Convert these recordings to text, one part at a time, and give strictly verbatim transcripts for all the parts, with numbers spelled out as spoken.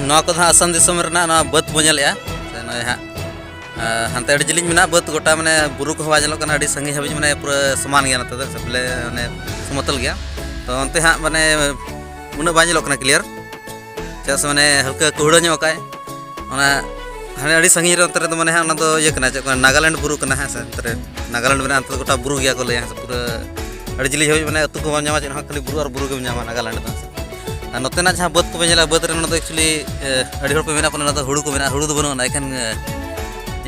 ᱱᱚᱣᱟ ᱠᱚᱫᱚ ᱦᱟᱸᱜ ᱟᱥᱟᱢ ᱫᱤᱥᱚᱢ ᱨᱮᱱᱟᱜ ᱱᱚᱣᱟ ᱵᱟᱹᱫᱽ ᱵᱚ ᱧᱮᱞᱮᱫᱼᱟ᱾ ᱥᱮ ᱱᱚᱜᱼᱚᱭ ᱦᱟᱸᱜ, ᱟᱨ ᱦᱟᱱᱛᱮ ᱟᱹᱰᱤ ᱡᱤᱞᱤᱧ ᱢᱮᱱᱟᱜᱼᱟ ᱵᱟᱹᱫᱽ ᱜᱚᱴᱟ, ᱢᱟᱱᱮ ᱵᱩᱨᱩ ᱠᱚᱦᱚᱸ ᱵᱟᱭ ᱧᱮᱞᱚᱜ ᱠᱟᱱᱟ, ᱟᱹᱰᱤ ᱥᱟᱺᱜᱤᱧ ᱦᱟᱹᱵᱤᱡ ᱢᱟᱱᱮ ᱯᱩᱨᱟᱹ ᱥᱚᱢᱟᱱ ᱜᱮᱭᱟ ᱱᱚᱛᱮ ᱫᱚ, ᱥᱮ ᱵᱚᱞᱮ ᱢᱟᱱᱮ ᱥᱚᱢᱚᱛᱚᱞ ᱜᱮᱭᱟ᱾ ᱛᱚ ᱚᱱᱛᱮ ᱦᱟᱸᱜ ᱢᱟᱱᱮ ᱩᱱᱟᱹᱜ ᱵᱟᱭ ᱧᱮᱞᱚᱜ ᱠᱟᱱᱟ ᱠᱞᱤᱭᱟᱨ, ᱪᱮᱫᱟᱜ ᱥᱮ ᱢᱟᱱᱮ ᱦᱟᱞᱠᱟ ᱠᱩᱦᱲᱟᱹ ᱧᱚᱜ ᱠᱟᱜᱼᱟᱭ᱾ ᱚᱱᱟ ᱦᱟᱱᱮ ᱟᱹᱰᱤ ᱥᱟᱺᱜᱤᱧ ᱨᱮ ᱚᱱᱛᱮ ᱨᱮᱫᱚ ᱢᱟᱱᱮ ᱦᱟᱸᱜ ᱚᱱᱟ ᱫᱚ ᱤᱭᱟᱹ ᱠᱟᱱᱟ, ᱪᱮᱫ ᱠᱚ ᱢᱮᱱᱟ, ᱱᱟᱜᱟᱞᱮᱱᱰ ᱵᱩᱨᱩ ᱠᱟᱱᱟ ᱦᱮᱸ ᱥᱮ᱾ ᱚᱱᱛᱮ ᱨᱮ ᱱᱟᱜᱟᱞᱮᱱᱰ ᱢᱮᱱᱟᱜᱼᱟ, ᱚᱱᱛᱮ ᱫᱚ ᱜᱚᱴᱟ ᱵᱩᱨᱩ ᱜᱮᱭᱟ ᱠᱚ ᱞᱟᱹᱭᱟ ᱦᱮᱸ ᱥᱮ, ᱯᱩᱨᱟᱹ ᱟᱹᱰᱤ ᱡᱤᱞᱤᱧ ᱦᱟᱹᱵᱤᱡ ᱢᱟᱱᱮ ᱟᱹᱛᱩ ᱠᱚ ᱵᱟᱢ ᱧᱟᱢᱟ, ᱪᱮᱫ ᱦᱚᱸ ᱠᱷᱟᱹᱞᱤ ᱵᱩᱨᱩ ᱟᱨ ᱵᱩᱨᱩ ᱜᱮᱢ ᱧᱟᱢᱟ ᱱᱟᱜᱟᱞᱮᱱᱰ ᱫᱚ ᱦᱮᱸ ᱥᱮ᱾ ᱟᱨ ᱱᱚᱛᱮᱱᱟᱜ ᱡᱟᱦᱟᱸ ᱵᱟᱹᱫᱽ ᱠᱚᱯᱮ ᱧᱮᱞᱟ, ᱵᱟᱹᱫᱽ ᱨᱮ ᱚᱱᱟ ᱫᱚ actually, ᱮ, ᱟᱹᱰᱤ ᱦᱚᱲ ᱯᱮ ᱢᱮᱱᱟ ᱯᱟᱞᱮ ᱚᱱᱟ ᱫᱚ ᱦᱩᱲᱩ ᱠᱚ ᱢᱮᱱᱟᱜᱼᱟ, ᱦᱩᱲᱩ ᱫᱚ ᱵᱟᱹᱱᱩᱜᱼᱟ, ᱚᱱᱟ ᱮᱠᱷᱮᱱ, ᱮ,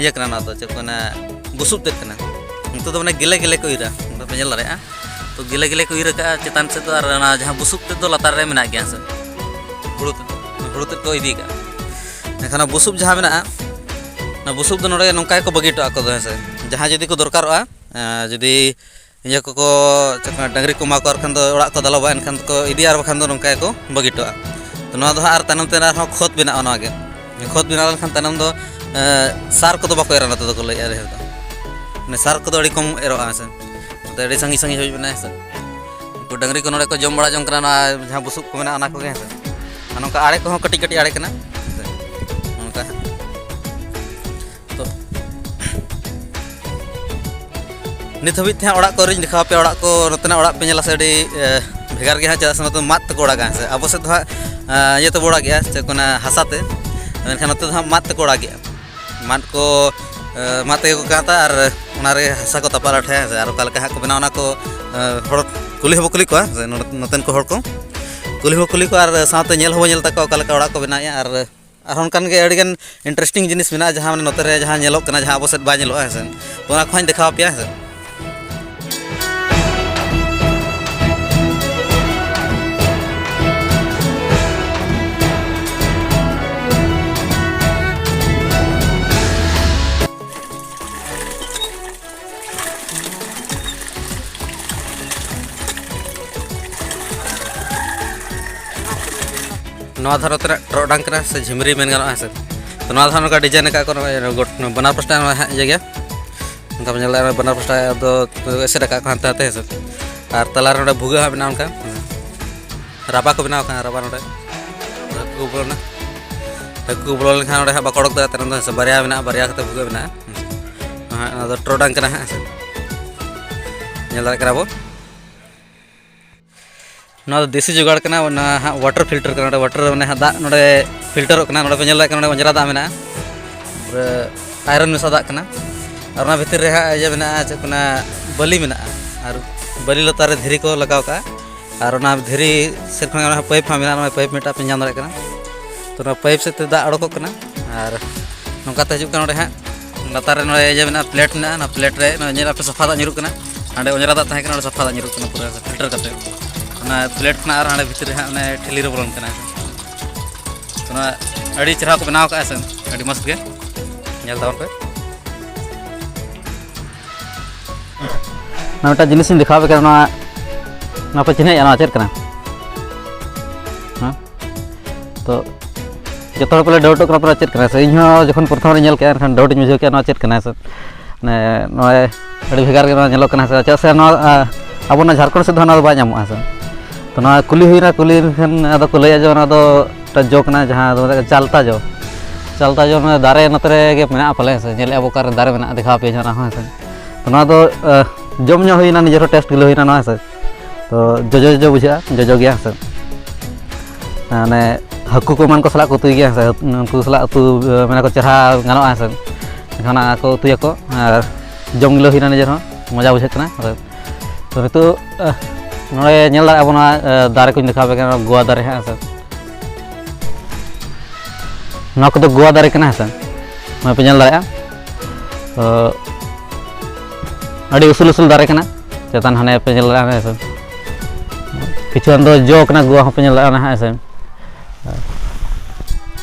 ᱤᱭᱟᱹ ᱠᱟᱱᱟ, ᱚᱱᱟ ᱫᱚ ᱪᱮᱫ ᱠᱚ ᱢᱮᱱᱟ, ᱵᱩᱥᱩᱵ ᱛᱮᱫ ᱠᱟᱱᱟ᱾ ᱱᱚᱛᱮ ᱫᱚ ᱢᱟᱱᱮ ᱜᱮᱞᱮ ᱜᱮᱞᱮ ᱠᱚ ᱤᱨᱟ, ᱚᱱᱟ ᱯᱮ ᱧᱮᱞ ᱫᱟᱲᱮᱭᱟᱜᱼᱟ᱾ ᱛᱚ ᱜᱮᱞᱮ ᱜᱮᱞᱮ ᱠᱚ ᱤᱨ ᱟᱠᱟᱫᱼᱟ ᱪᱮᱛᱟᱱ ᱥᱮᱫ ᱫᱚ, ᱟᱨ ᱚᱱᱟ ᱡᱟᱦᱟᱸ ᱵᱩᱥᱩᱵ ᱛᱮᱫ ᱫᱚ ᱞᱟᱛᱟᱨ ᱨᱮ ᱢᱮᱱᱟᱜ ᱜᱮᱭᱟ ᱦᱮᱸ ᱥᱮ, ᱦᱩᱲᱩ ᱛᱮᱫ ᱫᱚ, ᱦᱩᱲᱩ ᱛᱮᱫ ᱠᱚ ᱤᱫᱤ ᱠᱟᱜᱼᱟ᱾ ᱮᱱᱠᱷᱟᱱ ᱚᱱᱟ ᱵᱩᱥᱩᱵ ᱡᱟᱦᱟᱸ ᱢᱮᱱᱟᱜᱼᱟ, ᱚᱱᱟ ᱵᱩᱥᱩᱵ ᱫᱚ ᱱᱚᱰᱮ ᱱᱚᱝᱠᱟ ᱜᱮᱠᱚ ᱵᱟᱹᱜᱤ ᱦᱚᱴᱚ ᱠᱟᱜᱼᱟ ᱠᱚ ᱫᱚ ᱦᱮᱸ ᱥᱮ᱾ ᱡᱟᱦᱟᱸᱭ ᱡᱩᱫᱤ ᱠᱚ ᱫᱚᱨᱠᱟᱨᱚᱜᱼᱟ, ᱮᱸ, ᱡᱩᱫᱤ ᱤᱭᱟᱹ ᱠᱚᱠᱚ, ᱪᱮᱫ ᱠᱚ ᱢᱮᱱᱟ, ᱰᱟᱹᱝᱨᱤ ᱠᱚ ᱮᱢᱟ ᱠᱚᱣᱟ, ᱟᱨ ᱠᱷᱟᱱ ᱫᱚ ᱚᱲᱟᱜ ᱠᱚ ᱫᱟᱞᱚᱵᱟ, ᱮᱱᱠᱷᱟᱱ ᱫᱚᱠᱚ ᱤᱫᱤᱭᱟ, ᱟᱨ ᱵᱟᱠᱷᱟᱱ ᱫᱚ ᱱᱚᱝᱠᱟ ᱜᱮᱠᱚ ᱵᱟᱹᱜᱤ ᱦᱚᱴᱚ ᱠᱟᱜᱼᱟ᱾ ᱛᱚ ᱱᱚᱣᱟ ᱫᱚ ᱦᱟᱸᱜ ᱟᱨ ᱛᱟᱭᱱᱚᱢ ᱛᱮ ᱟᱨᱦᱚᱸ ᱠᱷᱚᱛ ᱵᱮᱱᱟᱜᱼᱟ ᱱᱚᱣᱟ ᱜᱮ᱾ ᱠᱷᱚᱛ ᱵᱮᱱᱟᱣ ᱞᱮᱱᱠᱷᱟᱱ ᱛᱟᱭᱱᱚᱢ ᱫᱚ, ᱮᱸ, ᱥᱟᱨ ᱠᱚᱫᱚ ᱵᱟᱠᱚ ᱮᱨᱟ ᱱᱚᱛᱮ ᱫᱚᱠᱚ ᱞᱟᱹᱭᱮᱫᱼᱟ ᱰᱷᱮᱨ ᱫᱚ᱾ ᱢᱟᱱᱮ ᱥᱟᱨ ᱠᱚᱫᱚ ᱟᱹᱰᱤ ᱠᱚᱢ ᱮᱨᱚᱜᱼᱟ ᱦᱮᱸ ᱥᱮ᱾ ᱱᱚᱛᱮ ᱟᱹᱰᱤ ᱥᱟᱺᱜᱤᱧ ᱥᱟᱺᱜᱤᱧ ᱦᱩᱭ ᱢᱮᱱᱟᱜᱼᱟ ᱦᱮᱸ ᱥᱮ᱾ ᱩᱱᱠᱩ ᱰᱟᱹᱝᱨᱤ ᱠᱚ ᱱᱚᱰᱮ ᱠᱚ ᱡᱚᱢ ᱵᱟᱲᱟ ᱡᱚᱝ ᱠᱟᱱᱟ, ᱱᱚᱣᱟ ᱡᱟᱦᱟᱸ ᱵᱩᱥᱩᱵ ᱠᱚ ᱢᱮᱱᱟᱜᱼᱟ ᱚᱱᱟ ᱠᱚᱜᱮ ᱦᱮᱸ ᱥᱮ᱾ ᱟᱨ ᱱᱚᱝᱠᱟ ᱟᱲᱮ ᱠᱚᱦᱚᱸ ᱠᱟᱹᱴᱤᱡ ᱠᱟᱹᱴᱤᱡ ᱟᱲᱮ ᱠᱟᱱᱟ ᱦᱮᱸ ᱥᱮ᱾ ᱱᱚᱝᱠᱟ ᱦᱟᱸᱜ᱾ ᱛᱚ ᱱᱤᱛ ᱦᱟᱹᱵᱤᱡ ᱛᱮ ᱦᱟᱸᱜ ᱚᱲᱟᱜ ᱠᱚ ᱟᱹᱣᱨᱤᱧ ᱫᱮᱠᱷᱟᱣ ᱟᱯᱮᱭᱟ᱾ ᱚᱲᱟᱜ ᱠᱚ, ᱱᱚᱛᱮᱱᱟᱜ ᱚᱲᱟᱜ ᱯᱮ ᱧᱮᱞᱟ ᱥᱮ ᱟᱹᱰᱤ, ᱮ, ᱵᱷᱮᱜᱟᱨ ᱜᱮᱭᱟ ᱦᱟᱸᱜ, ᱪᱮᱫᱟᱜ ᱥᱮ ᱱᱚᱛᱮ ᱫᱚ ᱢᱟᱫ ᱛᱮᱠᱚ ᱚᱲᱟᱜᱟ ᱦᱮᱸ ᱥᱮ᱾ ᱟᱵᱚ ᱥᱮᱫ ᱫᱚ ᱦᱟᱸᱜ, ᱮ, ᱤᱭᱟᱹ ᱛᱮᱵᱚ ᱚᱲᱟᱜ ᱜᱮᱭᱟ, ᱪᱮᱫ ᱠᱚ ᱢᱮᱱᱟ, ᱦᱟᱥᱟ ᱛᱮ᱾ ᱢᱮᱱᱠᱷᱟᱱ ᱱᱚᱛᱮ ᱫᱚ ᱦᱟᱸᱜ ᱢᱟᱫ ᱛᱮᱠᱚ ᱚᱲᱟᱜ ᱜᱮᱭᱟ᱾ ᱢᱟᱫ ᱠᱚ, ᱮ, ᱢᱟᱫ ᱛᱮᱜᱮ ᱠᱚ ᱠᱟᱸᱛᱟ ᱟᱨ ᱚᱱᱟ ᱨᱮ ᱦᱟᱥᱟ ᱠᱚ ᱛᱟᱯᱟ ᱞᱟᱴᱷᱟᱭᱟ ᱦᱮᱸ ᱥᱮ᱾ ᱟᱨ ᱚᱠᱟ ᱞᱮᱠᱟ ᱦᱟᱸᱜ ᱠᱚ ᱵᱮᱱᱟᱣᱟ ᱚᱱᱟ ᱠᱚ, ᱮ, ᱦᱚᱲ ᱠᱩᱞᱤ ᱦᱚᱸᱵᱚ ᱠᱩᱞᱤ ᱠᱚᱣᱟ ᱦᱮᱸ ᱥᱮ, ᱱᱚᱰᱮ, ᱱᱚᱛᱮᱱ ᱠᱚ ᱦᱚᱲ ᱠᱚ ᱠᱩᱞᱤ ᱦᱚᱸᱵᱚ ᱠᱩᱞᱤ ᱠᱚᱣᱟ ᱟᱨ ᱥᱟᱶᱛᱮ ᱧᱮᱞ ᱦᱚᱸᱵᱚ ᱧᱮᱞ ᱛᱟᱠᱚᱣᱟ ᱚᱠᱟ ᱞᱮᱠᱟ ᱚᱲᱟᱜ ᱠᱚ ᱵᱮᱱᱟᱣᱮᱫᱼᱟ᱾ ᱟᱨ ᱟᱨᱦᱚᱸ ᱚᱱᱠᱟᱱ ᱜᱮ ᱟᱹᱰᱤᱜᱟᱱ interesting ᱡᱤᱱᱤᱥ ᱢᱮᱱᱟᱜᱼᱟ, ᱡᱟᱦᱟᱸ ᱢᱟᱱᱮ ᱱᱚᱛᱮ ᱨᱮ ᱡᱟᱦᱟᱸ ᱧᱮᱞᱚᱜ ᱠᱟᱱᱟ, ᱡᱟᱦᱟᱸ ᱟᱵᱚ ᱥᱮᱫ ᱵᱟᱭ ᱧᱮᱞᱚᱜᱼᱟ, ᱦᱮᱸ ᱥᱮ᱾ ᱛᱚ, ᱚᱱᱟ ᱠᱚᱦᱚᱸᱧ ᱫᱮᱠᱷᱟᱣ ᱟᱯᱮᱭᱟ, ᱦᱮᱸ ᱥᱮ᱾ ᱱᱚᱣᱟ ᱫᱷᱟᱨᱮ ᱛᱮᱱᱟᱜ ᱴᱚᱨᱚᱰᱟᱝ ᱠᱟᱱᱟ ᱥᱮ ᱡᱷᱤᱢᱨᱤ ᱢᱮᱱ ᱜᱟᱱᱚᱜᱼᱟ, ᱦᱮᱸ ᱥᱮ᱾ ᱛᱚ, ᱱᱚᱣᱟ ᱫᱷᱟᱨᱮ ᱱᱚᱝᱠᱟ design ᱟᱠᱟᱫ ᱠᱚ, ᱱᱚᱜᱼᱚᱭ ᱜᱚᱴ-, ᱵᱟᱱᱟᱨ ᱯᱟᱥᱴᱟ ᱱᱚᱣᱟ ᱦᱟᱸᱜ ᱤᱭᱟᱹ ᱜᱮᱭᱟ᱾ ᱚᱱᱠᱟ ᱵᱚᱱ ᱧᱮᱞ ᱫᱟᱲᱮᱭᱟᱜᱼᱟ, ᱵᱟᱱᱟᱨ ᱯᱟᱥᱴᱟ ᱫᱚ ᱮᱥᱮᱫ ᱟᱠᱟᱫ ᱠᱚ ᱦᱟᱱᱛᱮ ᱱᱟᱛᱮ, ᱦᱮᱸ ᱥᱮ᱾ ᱟᱨ ᱛᱟᱞᱟ ᱨᱮ ᱱᱚᱰᱮ ᱵᱷᱩᱜᱟᱹᱜ ᱦᱟᱸᱜ ᱢᱮᱱᱟᱜᱼᱟ, ᱚᱱᱠᱟ ᱨᱟᱵᱟ ᱠᱚ ᱵᱮᱱᱟᱣ ᱟᱠᱟᱫᱼᱟ, ᱨᱟᱵᱟ ᱱᱚᱰᱮ ᱦᱟᱹᱠᱩ ᱠᱚ ᱵᱚᱞᱚᱱᱟ᱾ ᱦᱟᱹᱠᱩ ᱠᱚ ᱵᱚᱞᱚ ᱞᱮᱱᱠᱷᱟᱱ ᱱᱚᱸᱰᱮ ᱦᱟᱸᱜ ᱵᱟᱠᱚ ᱚᱰᱚᱠ ᱫᱟᱲᱮᱭᱟᱜᱼᱟ ᱛᱟᱭᱱᱚᱢ ᱫᱚ, ᱦᱮᱸ ᱥᱮ᱾ ᱵᱟᱨᱭᱟ ᱢᱮᱱᱟᱜᱼᱟ, ᱵᱟᱨᱭᱟ ᱠᱟᱛᱮ ᱵᱷᱩᱜᱟᱹᱜ ᱢᱮᱱᱟᱜᱼᱟ, ᱦᱮᱸ ᱥᱮ᱾ ᱦᱮᱸ, ᱚᱱᱟ ᱫᱚ ᱴᱚᱨᱚᱰᱟᱝ ᱠᱟᱱᱟ ᱦᱟᱸᱜ, ᱦᱮᱸ ᱥᱮ᱾ ᱧᱮᱞ ᱫᱟᱲᱮᱭᱟᱜ ᱠᱟᱱᱟ ᱵᱚᱱ᱾ ᱱᱚᱣᱟ ᱫᱚ ᱫᱮᱥᱤ ᱡᱚᱜᱟᱲ ᱠᱟᱱᱟ, ᱚᱱᱟ ᱦᱟᱸᱜ water filter ᱠᱟᱱᱟ᱾ ᱱᱚᱰᱮ water ᱢᱟᱱᱮ ᱦᱟᱸᱜ ᱫᱟᱜ ᱱᱚᱰᱮ filterᱚᱜ ᱠᱟᱱᱟ᱾ ᱱᱚᱰᱮ ᱯᱮ ᱧᱮᱞ ᱫᱟᱲᱮᱭᱟᱜ ᱠᱟᱱᱟ, ᱱᱚᱰᱮ ᱚᱸᱡᱽᱨᱟ ᱫᱟᱜ ᱢᱮᱱᱟᱜᱼᱟ, ᱯᱩᱨᱟᱹ iron ᱢᱮᱥᱟ ᱫᱟᱜ ᱠᱟᱱᱟ᱾ ᱟᱨ ᱚᱱᱟ ᱵᱷᱤᱛᱤᱨ ᱨᱮ ᱦᱟᱸᱜ ᱤᱭᱟᱹ ᱢᱮᱱᱟᱜᱼᱟ, ᱪᱮᱫ ᱠᱚ ᱢᱮᱱᱟ, ᱵᱟᱹᱞᱤ ᱢᱮᱱᱟᱜᱼᱟ᱾ ᱟᱨ ᱵᱟᱹᱞᱤ ᱞᱟᱛᱟᱨ ᱨᱮ ᱫᱷᱤᱨᱤ ᱠᱚ ᱞᱟᱜᱟᱣ ᱠᱟᱜᱼᱟ᱾ ᱟᱨ ᱚᱱᱟ ᱫᱷᱤᱨᱤ ᱥᱮᱫ ᱠᱷᱚᱱ ᱚᱱᱟ pipe ᱦᱚᱸ ᱢᱮᱱᱟᱜᱼᱟ, ᱚᱱᱟ pipe ᱢᱤᱫᱴᱟᱝ ᱯᱮ ᱧᱟᱢ ᱫᱟᱲᱮᱭᱟᱜ ᱠᱟᱱᱟ᱾ ᱛᱚ, ᱚᱱᱟ pipe ᱥᱮᱫ ᱛᱮ ᱫᱟᱜ ᱚᱰᱚᱠᱚᱜ ᱠᱟᱱᱟ᱾ ᱟᱨ ᱱᱚᱝᱠᱟ ᱛᱮ ᱦᱤᱡᱩᱜ ᱠᱟᱱᱟ ᱱᱚᱰᱮ ᱦᱟᱸᱜ᱾ ᱞᱟᱛᱟᱨ ᱨᱮ ᱱᱚᱰᱮ ᱤᱭᱟᱹ ᱢᱮᱱᱟᱜᱼᱟ, plate ᱢᱮᱱᱟᱜᱼᱟ, ᱚᱱᱟ plate ᱨᱮ ᱱᱚᱜᱼᱚᱭ ᱧᱮᱞ ᱟᱯᱮ ᱥᱟᱯᱷᱟ ᱫᱟᱜ ᱧᱩᱨᱩᱜ ᱠᱟᱱᱟ᱾ ᱦᱟᱸᱰᱮ ᱚᱸᱡᱽᱨᱟ ᱫᱟᱜ ᱛᱟᱦᱮᱸ ᱠᱟᱱᱟ, ᱚᱸᱰᱮ ᱥᱟᱯᱷᱟ ᱫᱟᱜ ᱧᱩᱨᱩᱜ ᱠᱟᱱᱟ ᱯᱩᱨᱟᱹ filter ᱠᱟᱛᱮ᱾ ᱚᱱᱟ plate ᱠᱷᱚᱱᱟᱜ ᱟᱨ ᱦᱟᱸᱰᱮ ᱵᱷᱤᱛᱤᱨ ᱨᱮ ᱦᱟᱸᱜ ᱚᱱᱮ ᱴᱷᱤᱞᱤ ᱨᱮ ᱵᱚᱞᱚᱱ ᱠᱟᱱᱟ᱾ ᱚᱱᱟ ᱟᱹᱰᱤ ᱪᱮᱦᱨᱟ ᱠᱚ ᱵᱮᱱᱟᱣ ᱠᱟᱜᱼᱟ ᱥᱮ, ᱟᱹᱰᱤ ᱢᱚᱡᱽ ᱜᱮ᱾ ᱧᱮᱞ ᱛᱟᱵᱚᱱ ᱯᱮ᱾ ᱚᱱᱟ ᱢᱤᱫᱴᱟᱝ ᱡᱤᱱᱤᱥ ᱤᱧ ᱫᱮᱠᱷᱟᱣ ᱟᱯᱮ ᱠᱟᱱᱟ, ᱱᱚᱣᱟ, ᱱᱚᱣᱟ ᱯᱮ ᱪᱤᱱᱦᱟᱹᱭᱮᱫᱼᱟ, ᱱᱚᱣᱟ ᱪᱮᱫ ᱠᱟᱱᱟ? ᱦᱮᱸ? ᱛᱚ, ᱡᱚᱛᱚ ᱦᱚᱲ ᱯᱟᱞᱮ ᱰᱟᱣᱩᱴᱚᱜ ᱠᱟᱱᱟ ᱯᱮ, ᱪᱮᱫ ᱠᱟᱱᱟ ᱥᱮ? ᱤᱧ ᱦᱚᱸ ᱡᱚᱠᱷᱚᱱ ᱯᱨᱚᱛᱷᱚᱢ ᱨᱤᱧ ᱧᱮᱞ ᱠᱮᱜᱼᱟ, ᱮᱱᱠᱷᱟᱱ ᱰᱟᱣᱩᱴ ᱤᱧ ᱵᱩᱡᱷᱟᱹᱣ ᱠᱮᱜᱼᱟ, ᱱᱚᱣᱟ ᱪᱮᱫ ᱠᱟᱱᱟ ᱥᱮ? ᱢᱟᱱᱮ, ᱱᱚᱜᱼᱚᱭ ᱟᱹᱰᱤ ᱵᱷᱮᱜᱟᱨ ᱜᱮ ᱱᱚᱣᱟ ᱧᱮᱞᱚᱜ ᱠᱟᱱᱟ ᱥᱮ? ᱪᱮᱫᱟᱜ ᱥᱮ ᱱᱚᱣᱟ, ᱟ, ᱟᱵᱚ ᱱᱚᱣᱟ ᱡᱷᱟᱲᱠᱷᱚᱸᱰ ᱥᱮᱫ ᱫᱚ ᱱᱚᱣᱟ ᱫᱚ ᱵᱟᱭ ᱧᱟᱢᱚᱜᱼᱟ ᱥᱮ? ᱛᱚ, ᱱᱚᱣᱟ ᱠᱩᱞᱤ ᱦᱩᱭᱱᱟ, ᱠᱩᱞᱤ ᱞᱮᱱᱠᱷᱟᱱ ᱟᱫᱚ ᱠᱚ ᱞᱟᱹᱭᱟ ᱡᱮ ᱚᱱᱟ ᱫᱚ ᱢᱤᱫᱴᱟᱝ ᱡᱚ ᱠᱟᱱᱟ, ᱡᱟᱦᱟᱸ ᱫᱚ ᱢᱮᱛᱟᱜ ᱠᱟᱱᱟ ᱪᱟᱞᱛᱟ ᱡᱚ᱾ ᱪᱟᱞᱛᱟ ᱡᱚ ᱚᱱᱟ ᱫᱟᱨᱮ ᱱᱚᱛᱮ ᱨᱮᱜᱮ ᱢᱮᱱᱟᱜᱼᱟ ᱯᱟᱞᱮ, ᱥᱮ ᱧᱮᱞᱮᱫᱼᱟ ᱵᱚ ᱚᱠᱟᱨᱮ ᱫᱟᱨᱮ ᱢᱮᱱᱟᱜᱼᱟ, ᱫᱮᱠᱷᱟᱣ ᱟᱯᱮᱭᱟ ᱚᱱᱟ ᱦᱚᱸ, ᱦᱮᱸ ᱥᱮ᱾ ᱛᱚ, ᱱᱚᱣᱟ ᱫᱚ, ᱟ, ᱡᱚᱢ ᱧᱚᱜ ᱦᱩᱭᱱᱟ, ᱱᱤᱡᱮᱨ ᱦᱚᱸ ᱴᱮᱥᱴ ᱜᱤᱞᱟᱹ ᱦᱩᱭᱱᱟ ᱱᱚᱣᱟ, ᱦᱮᱸ ᱥᱮ᱾ ᱛᱚ, ᱡᱚᱡᱚ ᱡᱚᱡᱚ ᱵᱩᱡᱷᱟᱹᱜᱼᱟ, ᱡᱚᱡᱚ ᱜᱮᱭᱟ, ᱦᱮᱸ ᱥᱮ᱾ ᱢᱟᱱᱮ, ᱦᱟᱹᱠᱩ ᱠᱚ ᱮᱢᱟᱱ ᱠᱚ ᱥᱟᱞᱟᱜ ᱠᱚ ᱩᱛᱩᱭ ᱜᱮᱭᱟ, ᱦᱮᱸ ᱥᱮ᱾ ᱩᱱᱠᱩ ᱥᱟᱞᱟᱜ ᱩᱛᱩ, ᱟ, ᱢᱟᱱᱮ ᱠᱚ ᱪᱮᱦᱨᱟ ᱜᱟᱱᱚᱜᱼᱟ, ᱦᱮᱸ ᱥᱮ᱾ ᱮᱱᱠᱷᱟᱱ ᱚᱱᱟ ᱠᱚ ᱩᱛᱩᱭᱟᱠᱚ ᱟᱨ ᱡᱚᱢ ᱜᱤᱞᱟᱹ ᱦᱩᱭᱱᱟ ᱱᱤᱡᱮᱨ ᱦᱚᱸ, ᱢᱚᱡᱟ ᱵᱩᱡᱷᱟᱹᱜ ᱠᱟᱱᱟ᱾ ᱟᱨ ᱛᱚ, ᱱᱤᱛᱚᱜ, ᱟ, ᱱᱚᱰᱮ ᱧᱮᱞ ᱫᱟᱲᱮᱭᱟᱜᱼᱟ ᱵᱚᱱ, ᱱᱚᱣᱟ, ᱟ, ᱫᱟᱨᱮ ᱠᱚᱧ ᱫᱮᱠᱷᱟᱣ ᱟᱯᱮ ᱠᱟᱱᱟ, ᱱᱚᱣᱟ ᱜᱩᱣᱟ ᱫᱟᱨᱮ, ᱦᱮᱸ ᱥᱮ᱾ ᱱᱚᱣᱟ ᱠᱚᱫᱚ ᱜᱩᱣᱟ ᱫᱟᱨᱮ ᱠᱟᱱᱟ, ᱦᱮᱸ ᱥᱮ᱾ ᱱᱚᱣᱟ ᱯᱮ ᱧᱮᱞ ᱫᱟᱲᱮᱭᱟᱜᱼᱟ᱾ ᱛᱚ, ᱟᱹᱰᱤ ᱩᱥᱩᱞ ᱩᱥᱩᱞ ᱫᱟᱨᱮ ᱠᱟᱱᱟ᱾ ᱪᱮᱛᱟᱱ ᱦᱟᱱᱮ ᱯᱮ ᱧᱮᱞ ᱫᱟᱲᱮᱭᱟᱜᱼᱟ, ᱦᱮᱸ ᱥᱮ᱾ ᱠᱤᱪᱷᱩ ᱜᱟᱱ ᱫᱚ ᱡᱚ ᱠᱟᱱᱟ, ᱜᱩᱣᱟ ᱦᱚᱸᱯᱮ ᱧᱮᱞ ᱫᱟᱲᱮᱭᱟᱜᱼᱟ, ᱦᱮᱸ ᱥᱮ᱾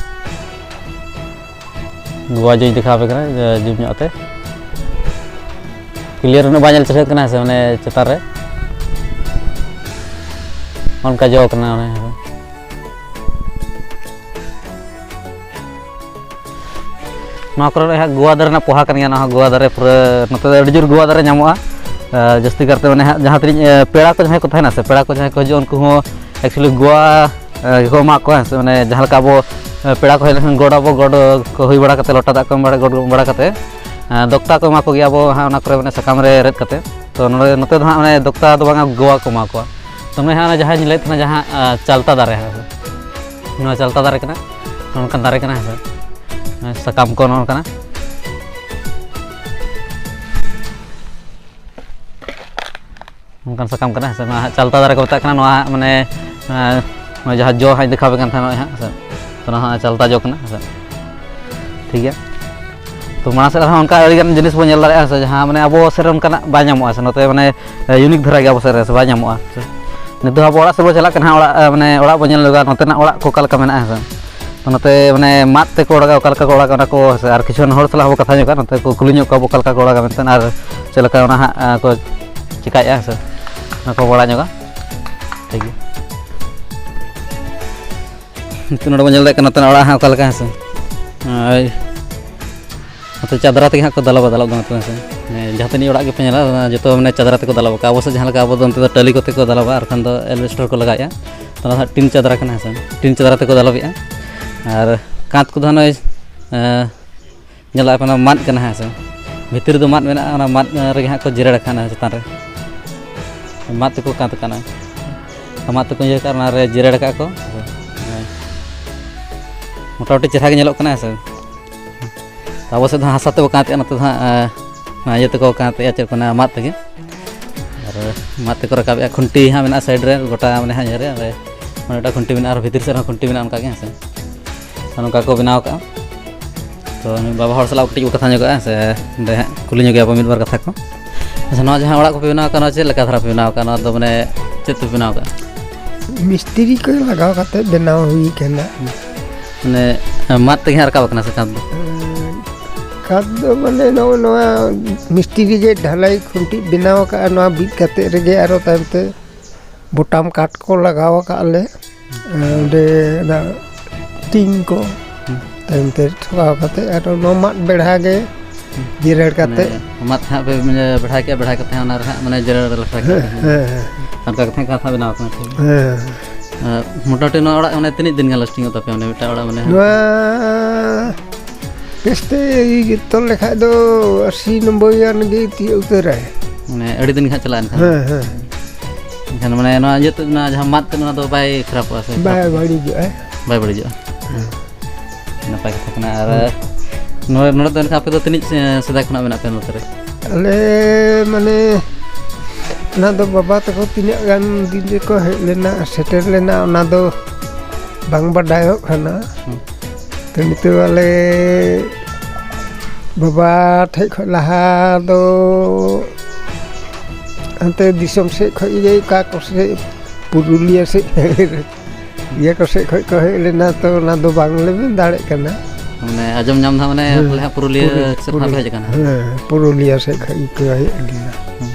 ᱜᱩᱣᱟ ᱡᱚᱧ ᱫᱮᱠᱷᱟᱣ ᱟᱯᱮ ᱠᱟᱱᱟ, ᱡᱩᱢ ᱧᱚᱜ ᱛᱮ᱾ ᱠᱞᱤᱭᱟᱨ ᱩᱱᱟᱹᱜ ᱵᱟᱭ ᱧᱮᱞ ᱪᱤᱨᱦᱟᱹᱜ ᱠᱟᱱᱟ, ᱦᱮᱸ ᱥᱮ, ᱢᱟᱱᱮ ᱪᱮᱛᱟᱱ ᱨᱮ᱾ ᱚᱱᱠᱟ ᱡᱚ ᱠᱟᱱᱟ, ᱚᱱᱮ, ᱦᱮᱸ ᱥᱮ᱾ ᱱᱚᱣᱟ ᱠᱚᱨᱮ ᱦᱟᱸᱜ ᱜᱩᱣᱟ ᱫᱟᱨᱮ ᱨᱮᱱᱟᱜ ᱯᱚᱦᱟ ᱠᱟᱱ ᱜᱮᱭᱟ᱾ ᱱᱚᱣᱟ ᱦᱚᱸ ᱜᱩᱣᱟ ᱫᱟᱨᱮ ᱯᱩᱨᱟᱹ ᱱᱚᱛᱮ ᱫᱚ ᱟᱹᱰᱤ ᱡᱳᱨ ᱜᱩᱣᱟ ᱫᱟᱨᱮ ᱧᱟᱢᱚᱜᱼᱟ᱾ ᱟᱨ ᱡᱟᱹᱥᱛᱤ ᱠᱟᱨᱛᱮ ᱢᱟᱱᱮ ᱦᱟᱸᱜ ᱡᱟᱦᱟᱸ ᱛᱤᱱᱟᱹᱜ, ᱮ, ᱯᱮᱲᱟ ᱠᱚ ᱡᱟᱦᱟᱸᱭ ᱠᱚ ᱛᱟᱦᱮᱱᱟ ᱥᱮ, ᱯᱮᱲᱟ ᱠᱚ ᱡᱟᱦᱟᱸᱭ ᱠᱚ ᱦᱤᱡᱩᱜᱼᱟ, ᱩᱱᱠᱩ ᱦᱚᱸ actually ᱜᱩᱣᱟ, ᱮ, ᱜᱮᱠᱚ ᱮᱢᱟ ᱠᱚᱣᱟ, ᱦᱮᱸ ᱥᱮ᱾ ᱢᱟᱱᱮ ᱡᱟᱦᱟᱸ ᱞᱮᱠᱟ ᱟᱵᱚ, ᱯᱮᱲᱟ ᱠᱚ ᱦᱮᱡ ᱞᱮᱱᱠᱷᱟᱱ ᱜᱚᱰ ᱟᱵᱚ, ᱜᱚᱰ ᱠᱚ ᱦᱩᱭ ᱵᱟᱲᱟ ᱠᱟᱛᱮ, ᱞᱚᱴᱟ ᱫᱟᱜ ᱠᱚ ᱮᱢ ᱵᱟᱲᱟ, ᱜᱚᱰ ᱵᱟᱲᱟ ᱠᱟᱛᱮ, ᱫᱚᱠᱛᱟ ᱠᱚ ᱮᱢᱟ ᱠᱚᱜᱮᱭᱟ ᱟᱵᱚ ᱦᱟᱸᱜ, ᱚᱱᱟ ᱠᱚᱨᱮ ᱢᱟᱱᱮ ᱥᱟᱠᱟᱢ ᱨᱮ ᱨᱮᱫ ᱠᱟᱛᱮ᱾ ᱛᱚ ᱱᱚᱰᱮ, ᱱᱚᱛᱮ ᱫᱚ ᱦᱟᱸᱜ ᱢᱟᱱᱮ ᱫᱚᱠᱛᱟ ᱫᱚ ᱵᱟᱝᱟ, ᱜᱚᱣᱟ ᱠᱚ ᱮᱢᱟ ᱠᱚᱣᱟ᱾ ᱛᱚ ᱱᱚᱜᱼᱚᱭ ᱦᱟᱸᱜ ᱚᱱᱟ ᱡᱟᱦᱟᱸᱧ ᱞᱟᱹᱭᱮᱫ ᱛᱟᱦᱮᱱᱟ, ᱡᱟᱦᱟᱸ ᱪᱟᱞᱛᱟ ᱫᱟᱨᱮ, ᱦᱮᱸ ᱥᱮ, ᱱᱚᱣᱟ ᱪᱟᱞᱛᱟ ᱫᱟᱨᱮ ᱠᱟᱱᱟ, ᱱᱚᱝᱠᱟᱱ ᱫᱟᱨᱮ ᱠᱟᱱᱟ, ᱦᱮᱸ ᱥᱮ, ᱥᱟᱠᱟᱢ ᱠᱚ ᱱᱚᱜᱼᱚ ᱱᱚᱝᱠᱟᱱᱟ, ᱱᱚᱝᱠᱟᱱ ᱥᱟᱠᱟᱢ ᱠᱟᱱᱟ, ᱦᱮᱸ ᱥᱮ᱾ ᱱᱚᱣᱟ ᱦᱟᱸᱜ ᱪᱟᱞᱛᱟ ᱫᱟᱨᱮ ᱠᱚ ᱢᱮᱛᱟᱜ ᱠᱟᱱᱟ᱾ ᱱᱚᱣᱟ ᱦᱟᱸᱜ ᱢᱟᱱᱮ, ᱮᱸ, ᱱᱚᱣᱟ ᱡᱟᱦᱟᱸ ᱡᱚ ᱦᱟᱸᱜ ᱤᱧ ᱫᱮᱠᱷᱟᱣ ᱟᱯᱮ ᱠᱟᱱ ᱛᱟᱦᱮᱱᱟ, ᱱᱚᱜᱼᱚᱭ ᱦᱟᱸᱜ, ᱦᱮᱸ ᱥᱮ᱾ ᱛᱚ ᱱᱚᱣᱟ ᱦᱟᱸᱜ ᱪᱟᱞᱛᱟ ᱡᱚ ᱠᱟᱱᱟ, ᱦᱮᱸ ᱥᱮ᱾ ᱴᱷᱤᱠ ᱜᱮᱭᱟ᱾ ᱛᱚ ᱢᱟᱲᱟᱝ ᱥᱮᱫ ᱨᱮᱦᱚᱸ ᱚᱱᱠᱟ ᱟᱹᱰᱤᱜᱟᱱ ᱡᱤᱱᱤᱥ ᱵᱚᱱ ᱧᱮᱞ ᱫᱟᱲᱮᱭᱟᱜᱼᱟ, ᱦᱮᱸ ᱥᱮ, ᱡᱟᱦᱟᱸ ᱢᱟᱱᱮ ᱟᱵᱚ ᱥᱮᱫ ᱨᱮ ᱚᱱᱠᱟᱱᱟᱜ ᱵᱟᱭ ᱧᱟᱢᱚᱜᱼᱟ, ᱥᱮ᱾ ᱱᱚᱛᱮ ᱢᱟᱱᱮ ᱤᱭᱩᱱᱤᱠ ᱫᱷᱟᱨᱟ ᱜᱮ ᱟᱵᱚ ᱥᱮᱫ ᱨᱮ, ᱥᱮ, ᱵᱟᱭ ᱧᱟᱢᱚᱜᱼᱟ, ᱥᱮ᱾ ᱱᱤᱛᱚᱜ ᱟᱵᱚ ᱚᱲᱟᱜ ᱥᱮᱫ ᱵᱚᱱ ᱪᱟᱞᱟᱜ ᱠᱟᱱᱟ ᱦᱟᱸᱜ, ᱚᱲᱟᱜ, ᱢᱟᱱᱮ ᱚᱲᱟᱜ ᱵᱚᱱ ᱧᱮᱞ ᱧᱚᱜᱟ, ᱱᱚᱛᱮᱱᱟᱜ ᱚᱲᱟᱜ ᱠᱚ ᱚᱠᱟ ᱞᱮᱠᱟ ᱢᱮᱱᱟᱜᱼᱟ, ᱦᱮᱸ ᱥᱮ᱾ ᱛᱚ ᱱᱚᱛᱮ ᱢᱟᱱᱮ ᱢᱟᱫ ᱛᱮᱠᱚ ᱚᱲᱟᱜᱟ, ᱚᱠᱟ ᱞᱮᱠᱟ ᱠᱚ ᱚᱲᱟᱜᱟ, ᱚᱱᱟ ᱠᱚ, ᱥᱮ, ᱟᱨ ᱠᱤᱪᱷᱩ ᱜᱟᱱ ᱦᱚᱲ ᱥᱟᱞᱟᱜ ᱦᱚᱸ ᱵᱚ ᱠᱟᱛᱷᱟ ᱧᱚᱜᱟ, ᱱᱚᱛᱮ ᱠᱚ ᱠᱩᱞᱤ ᱧᱚᱜ ᱠᱚᱣᱟ ᱵᱚ, ᱚᱠᱟ ᱞᱮᱠᱟ ᱠᱚ ᱚᱲᱟᱜᱟ ᱢᱮᱱᱛᱮ, ᱟᱨ ᱪᱮᱫ ᱞᱮᱠᱟ ᱚᱱᱟ ᱦᱟᱸᱜ, ᱟᱸ, ᱠᱚ ᱪᱮᱠᱟᱭᱮᱫᱼᱟ, ᱦᱮᱸ ᱥᱮ, ᱚᱱᱟ ᱠᱚ ᱵᱟᱲᱟᱭ ᱧᱚᱜᱟ᱾ ᱴᱷᱤᱠ ᱜᱮᱭᱟ᱾ ᱱᱤᱛᱚᱜ ᱱᱚᱰᱮ ᱵᱚᱱ ᱧᱮᱞ ᱫᱟᱲᱮᱭᱟᱜ ᱠᱟᱱᱟ, ᱱᱚᱛᱮᱱᱟᱜ ᱚᱲᱟᱜ ᱦᱟᱸᱜ ᱚᱠᱟ ᱞᱮᱠᱟ, ᱦᱮᱸ ᱥᱮ᱾ ᱟᱨ ᱱᱚᱛᱮ ᱪᱟᱫᱽᱨᱟ ᱛᱮᱜᱮ ᱦᱟᱸᱜ ᱠᱚ ᱫᱟᱞᱚᱵᱟ, ᱫᱟᱞᱚᱵ ᱫᱚ ᱱᱚᱛᱮ, ᱦᱮᱸ ᱥᱮ᱾ ᱦᱮᱸ, ᱡᱟᱦᱟᱸ ᱛᱤᱱᱟᱹᱜ ᱚᱲᱟᱜ ᱜᱮᱯᱮ ᱧᱮᱞᱟ, ᱚᱱᱟ ᱡᱚᱛᱚ ᱢᱟᱱᱮ ᱪᱟᱫᱽᱨᱟ ᱛᱮᱠᱚ ᱫᱟᱞᱚᱵ ᱟᱠᱟᱫᱼᱟ᱾ ᱟᱵᱚ ᱥᱮᱫ ᱡᱟᱦᱟᱸ ᱞᱮᱠᱟ, ᱟᱵᱚ ᱫᱚ ᱚᱱᱛᱮ ᱫᱚ ᱴᱟᱹᱞᱤ ᱠᱚᱛᱮ ᱠᱚ ᱫᱟᱞᱚᱵᱟ, ᱟᱨ ᱵᱟᱠᱷᱟᱱ ᱫᱚ ᱮᱞᱵᱮᱥᱴᱟᱨ ᱠᱚ ᱞᱟᱜᱟᱣᱮᱫᱼᱟ᱾ ᱛᱚ ᱚᱱᱟ ᱫᱚ ᱦᱟᱸᱜ ᱴᱤᱱ ᱪᱟᱫᱽᱨᱟ ᱠᱟᱱᱟ, ᱦᱮᱸ ᱥᱮ᱾ ᱴᱤᱱ ᱪᱟᱫᱽᱨᱟ ᱛᱮᱠᱚ ᱫᱟᱞᱚᱵᱮᱜᱼᱟ᱾ ᱟᱨ ᱠᱟᱸᱛ ᱠᱚᱫᱚ ᱦᱟᱸᱜ ᱱᱚᱜᱼᱚᱭ, ᱮᱸ, ᱧᱮᱞᱚᱜᱼᱟ, ᱚᱱᱟ ᱢᱟᱫ ᱠᱟᱱᱟ, ᱦᱮᱸ ᱥᱮ᱾ ᱵᱷᱤᱛᱤᱨ ᱨᱮᱫᱚ ᱢᱟᱫ ᱢᱮᱱᱟᱜᱼᱟ, ᱚᱱᱟ ᱢᱟᱫ ᱨᱮᱜᱮ ᱦᱟᱸᱜ ᱠᱚ ᱡᱮᱨᱮᱲ ᱟᱠᱟᱫᱼᱟ ᱪᱮᱛᱟᱱ ᱨᱮ᱾ ᱢᱟᱫ ᱛᱮᱠᱚ ᱠᱟᱸᱛ ᱟᱠᱟᱫᱼᱟ᱾ ᱢᱟᱫ ᱛᱮᱠᱚ ᱤᱭᱟᱹ ᱟᱠᱟᱫᱼᱟ, ᱚᱱᱟ ᱨᱮ ᱡᱮᱨᱮᱲ ᱟᱠᱟᱫᱼᱟ ᱠᱚ᱾ ᱢᱚᱴᱟᱢᱩᱴᱤ ᱪᱮᱦᱨᱟ ᱜᱮ ᱧᱮᱞᱚᱜ ᱠᱟᱱᱟ, ᱦᱮᱸ ᱥᱮ᱾ ᱟᱵᱚ ᱥᱮᱫ ᱫᱚ ᱦᱟᱸᱜ ᱦᱟᱥᱟ ᱛᱮᱵᱚ ᱠᱟᱸᱛᱮᱜᱼᱟ, ᱱᱚᱛᱮ ᱫᱚ ᱦᱟᱸᱜ, ᱮᱸ, ᱚᱱᱟ ᱤᱭᱟᱹ ᱛᱮᱠᱚ ᱠᱟᱸᱛᱮᱜᱼᱟ, ᱪᱮᱫ ᱠᱚ ᱢᱮᱱᱟ, ᱢᱟᱫ ᱛᱮᱜᱮ᱾ ᱟᱨ ᱢᱟᱫ ᱛᱮᱠᱚ ᱨᱟᱠᱟᱵᱮᱜᱼᱟ᱾ ᱠᱷᱩᱱᱴᱤ ᱦᱟᱸᱜ ᱢᱮᱱᱟᱜᱼᱟ ᱥᱟᱭᱤᱰ ᱨᱮ, ᱜᱚᱴᱟ ᱢᱟᱱᱮ ᱦᱟᱸᱜ ᱤᱭᱟᱹ ᱨᱮ, ᱚᱸᱰᱮ, ᱚᱸᱰᱮ ᱢᱤᱫᱴᱟᱝ ᱠᱷᱩᱱᱴᱤ ᱢᱮᱱᱟᱜᱼᱟ, ᱟᱨ ᱵᱷᱤᱛᱤᱨ ᱥᱮᱫ ᱨᱮᱦᱚᱸ ᱠᱷᱩᱱᱴᱤ ᱢᱮᱱᱟᱜᱼᱟ, ᱚᱱᱠᱟ ᱜᱮ, ᱦᱮᱸ ᱥᱮ᱾ ᱟᱨ ᱱᱚᱝᱠᱟ ᱠᱚ ᱵᱮᱱᱟᱣ ᱠᱟᱜᱼᱟ᱾ ᱛᱚ ᱱᱩᱭ ᱵᱟᱵᱟ ᱦᱚᱲ ᱥᱟᱞᱟᱜ ᱠᱟᱹᱴᱤᱡ ᱵᱚ ᱠᱟᱛᱷᱟ ᱧᱚᱜᱚᱜᱼᱟ, ᱦᱮᱸ ᱥᱮ, ᱚᱸᱰᱮ ᱦᱟᱸᱜ ᱠᱩᱞᱤ ᱧᱚᱜᱮᱭᱟ ᱵᱚ ᱢᱤᱫ ᱵᱟᱨ ᱠᱟᱛᱷᱟ ᱠᱚ᱾ ᱟᱪᱪᱷᱟ, ᱱᱚᱣᱟ ᱡᱟᱦᱟᱸ ᱚᱲᱟᱜ ᱠᱚᱯᱮ ᱵᱮᱱᱟᱣ ᱠᱟᱜᱼᱟ, ᱱᱚᱣᱟ ᱪᱮᱫ ᱞᱮᱠᱟ ᱫᱷᱟᱨᱟ ᱯᱮ ᱵᱮᱱᱟᱣ ᱠᱟᱜᱼᱟ? ᱱᱚᱣᱟ ᱫᱚ ᱢᱟᱱᱮ ᱪᱮᱫ ᱛᱮᱯᱮ ᱵᱮᱱᱟᱣ ᱠᱟᱜᱼᱟ? ᱢᱤᱥᱛᱨᱤ ᱠᱚ ᱞᱟᱜᱟᱣ ᱠᱟᱛᱮ ᱵᱮᱱᱟᱣ ᱦᱩᱭ ᱠᱟᱱᱟ᱾ ᱢᱟᱱᱮ ᱢᱟᱫ ᱛᱮᱜᱮ ᱦᱟᱸᱜ ᱨᱟᱠᱟᱵ ᱟᱠᱟᱱᱟ ᱥᱮ ᱠᱟᱸᱛ ᱫᱚ? ᱠᱟᱸᱛ ᱫᱚ ᱢᱟᱱᱮ ᱱᱚᱜᱼᱚ ᱱᱚᱣᱟ ᱢᱤᱥᱛᱨᱤ ᱜᱮ ᱰᱷᱟᱞᱟᱭ ᱠᱷᱩᱱᱴᱤ ᱵᱮᱱᱟᱣ ᱟᱠᱟᱫᱼᱟ, ᱱᱚᱣᱟ ᱵᱤᱫ ᱠᱟᱛᱮ ᱨᱮᱜᱮ ᱟᱨᱚ ᱛᱟᱭᱚᱢ ᱛᱮ ᱵᱚᱴᱟᱢ ᱠᱟᱴ ᱠᱚ ᱞᱟᱜᱟᱣ ᱟᱠᱟᱫ ᱞᱮ᱾ ᱚᱸᱰᱮ ᱚᱱᱟ ᱴᱤᱝ ᱠᱚ ᱦᱩᱸ᱾ ᱛᱟᱭᱚᱢ ᱛᱮ ᱴᱷᱚᱠᱟᱣ ᱠᱟᱛᱮ ᱟᱨᱚ ᱱᱚᱣᱟ ᱢᱟᱫ ᱵᱮᱲᱦᱟ ᱜᱮ ᱡᱮᱨᱮᱲ ᱠᱟᱛᱮ᱾ ᱢᱟᱱᱮ ᱢᱟᱫ ᱦᱟᱸᱜ ᱯᱮ, ᱢᱟᱱᱮ, ᱵᱮᱲᱦᱟᱭ ᱠᱮᱜᱼᱟ, ᱵᱮᱲᱦᱟᱭ ᱠᱟᱛᱮ ᱦᱟᱸᱜ ᱚᱱᱟ ᱨᱮ ᱦᱟᱸᱜ, ᱢᱟᱱᱮ, ᱡᱮᱨᱮᱲ ᱞᱮᱠᱷᱟ ᱦᱮᱸ, ᱠᱮᱜᱼᱟ ᱯᱮ᱾ ᱦᱮᱸ, ᱦᱮᱸ᱾ ᱚᱱᱠᱟ ᱠᱟᱛᱮ ᱦᱟᱸᱜ ᱠᱟᱸᱛ ᱵᱮᱱᱟᱣ ᱠᱟᱱᱟ, ᱴᱷᱤᱠ ᱜᱮᱭᱟ᱾ ᱦᱮᱸ᱾ ᱟᱨ ᱢᱚᱴᱟᱢᱩᱴᱤ ᱱᱚᱣᱟ ᱚᱲᱟᱜ ᱢᱟᱱᱮ ᱛᱤᱱᱟᱹᱜ ᱫᱤᱱ ᱜᱟᱱ ᱞᱟᱥᱴᱤᱝ ᱚᱜ ᱛᱟᱯᱮᱭᱟ, ᱢᱟᱱᱮ ᱢᱤᱫᱴᱟᱝ ᱚᱲᱟᱜ ᱢᱟᱱᱮ? ᱱᱚᱣᱟ ᱵᱮᱥᱛᱮ ᱛᱚᱞ ᱞᱮᱠᱷᱟᱡ ᱫᱚ ᱟᱥᱤ ᱱᱚᱵᱵᱳᱭ ᱜᱟᱱ ᱜᱮ ᱛᱤᱭᱳᱜ ᱩᱛᱟᱹᱨᱟᱭ᱾ ᱢᱟᱱᱮ ᱟᱹᱰᱤ ᱫᱤᱱ ᱜᱮ ᱦᱟᱸᱜ ᱪᱟᱞᱟᱜᱼᱟ ᱮᱱᱠᱷᱟᱱ? ᱦᱮᱸ, ᱦᱮᱸ᱾ ᱮᱱᱠᱷᱟᱱ ᱢᱟᱱᱮ ᱱᱚᱣᱟ ᱤᱭᱟᱹ ᱛᱮᱫ, ᱚᱱᱟ ᱡᱟᱦᱟᱸ ᱢᱟᱫ ᱛᱮᱫ, ᱚᱱᱟ ᱫᱚ ᱵᱟᱭ ᱠᱷᱟᱨᱟᱯᱚᱜᱼᱟ ᱥᱮ? ᱵᱟᱭ ᱵᱟᱹᱲᱤᱡᱚᱜᱼᱟ᱾ ᱵᱟᱭ ᱵᱟᱹᱲᱤᱡᱚᱜᱼᱟ᱾ ᱦᱮᱸ᱾ ᱱᱟᱯᱟᱭ ᱠᱟᱛᱷᱟ ᱠᱟᱱᱟ᱾ ᱟᱨ ᱦᱮᱸ᱾ ᱱᱚᱰᱮ, ᱱᱚᱰᱮ ᱫᱚ ᱮᱱᱠᱷᱟᱱ ᱟᱯᱮ ᱫᱚ ᱛᱤᱱᱟᱹᱜ, ᱮ, ᱥᱮᱫᱟᱭ ᱠᱷᱚᱱᱟᱜ ᱢᱮᱱᱟᱜ ᱯᱮᱭᱟ ᱱᱚᱛᱮ ᱨᱮ? ᱟᱞᱮ ᱢᱟᱱᱮ ᱚᱱᱟ ᱫᱚ ᱵᱟᱵᱟ ᱛᱟᱠᱚ ᱛᱤᱱᱟᱹᱜ ᱜᱟᱱ ᱫᱤᱱ ᱨᱮᱠᱚ ᱦᱮᱡ ᱞᱮᱱᱟ, ᱥᱮᱴᱮᱨ ᱞᱮᱱᱟ, ᱚᱱᱟ ᱫᱚ ᱵᱟᱝ ᱵᱟᱰᱟᱭᱚᱜ ᱠᱟᱱᱟ᱾ ᱦᱩᱸ᱾ ᱛᱚ ᱱᱤᱛᱚᱜ ᱟᱞᱮ ᱵᱟᱵᱟ ᱴᱷᱮᱡ ᱠᱷᱚᱡ ᱞᱟᱦᱟ ᱫᱚ ᱦᱟᱱᱛᱮ ᱫᱤᱥᱚᱢ ᱥᱮᱫ ᱠᱷᱚᱡ ᱜᱮ, ᱚᱠᱟ ᱠᱚ ᱥᱮᱫ, ᱯᱩᱨᱩᱞᱤᱭᱟᱹ ᱥᱮᱫ, ᱤᱭᱟᱹ ᱠᱚ ᱥᱮᱫ ᱠᱷᱚᱡ ᱠᱚ ᱦᱮᱡ ᱞᱮᱱᱟ, ᱛᱚ ᱚᱱᱟ ᱫᱚ ᱵᱟᱝᱞᱮ ᱢᱮᱱ ᱫᱟᱲᱮᱭᱟᱜ ᱠᱟᱱᱟ᱾ ᱢᱟᱱᱮ ᱟᱸᱡᱚᱢ ᱧᱟᱢ ᱫᱟ, ᱢᱟᱱᱮ ᱦᱮᱸ, ᱯᱟᱞᱮ ᱦᱟᱸᱜ ᱯᱩᱨᱩᱞᱤᱭᱟᱹ ᱯᱩᱨᱩ-, ᱥᱮᱫ ᱠᱷᱚᱱᱟᱜ ᱯᱩᱨᱩ-, ᱯᱮ ᱦᱮᱡ ᱟᱠᱟᱱᱟ᱾ ᱦᱮᱸ, ᱯᱩᱨᱩᱞᱤᱭᱟᱹ ᱥᱮᱫ ᱠᱷᱚᱡ ᱜᱮᱠᱚ ᱦᱮᱡ ᱞᱮᱱᱟ᱾ ᱦᱮᱸ᱾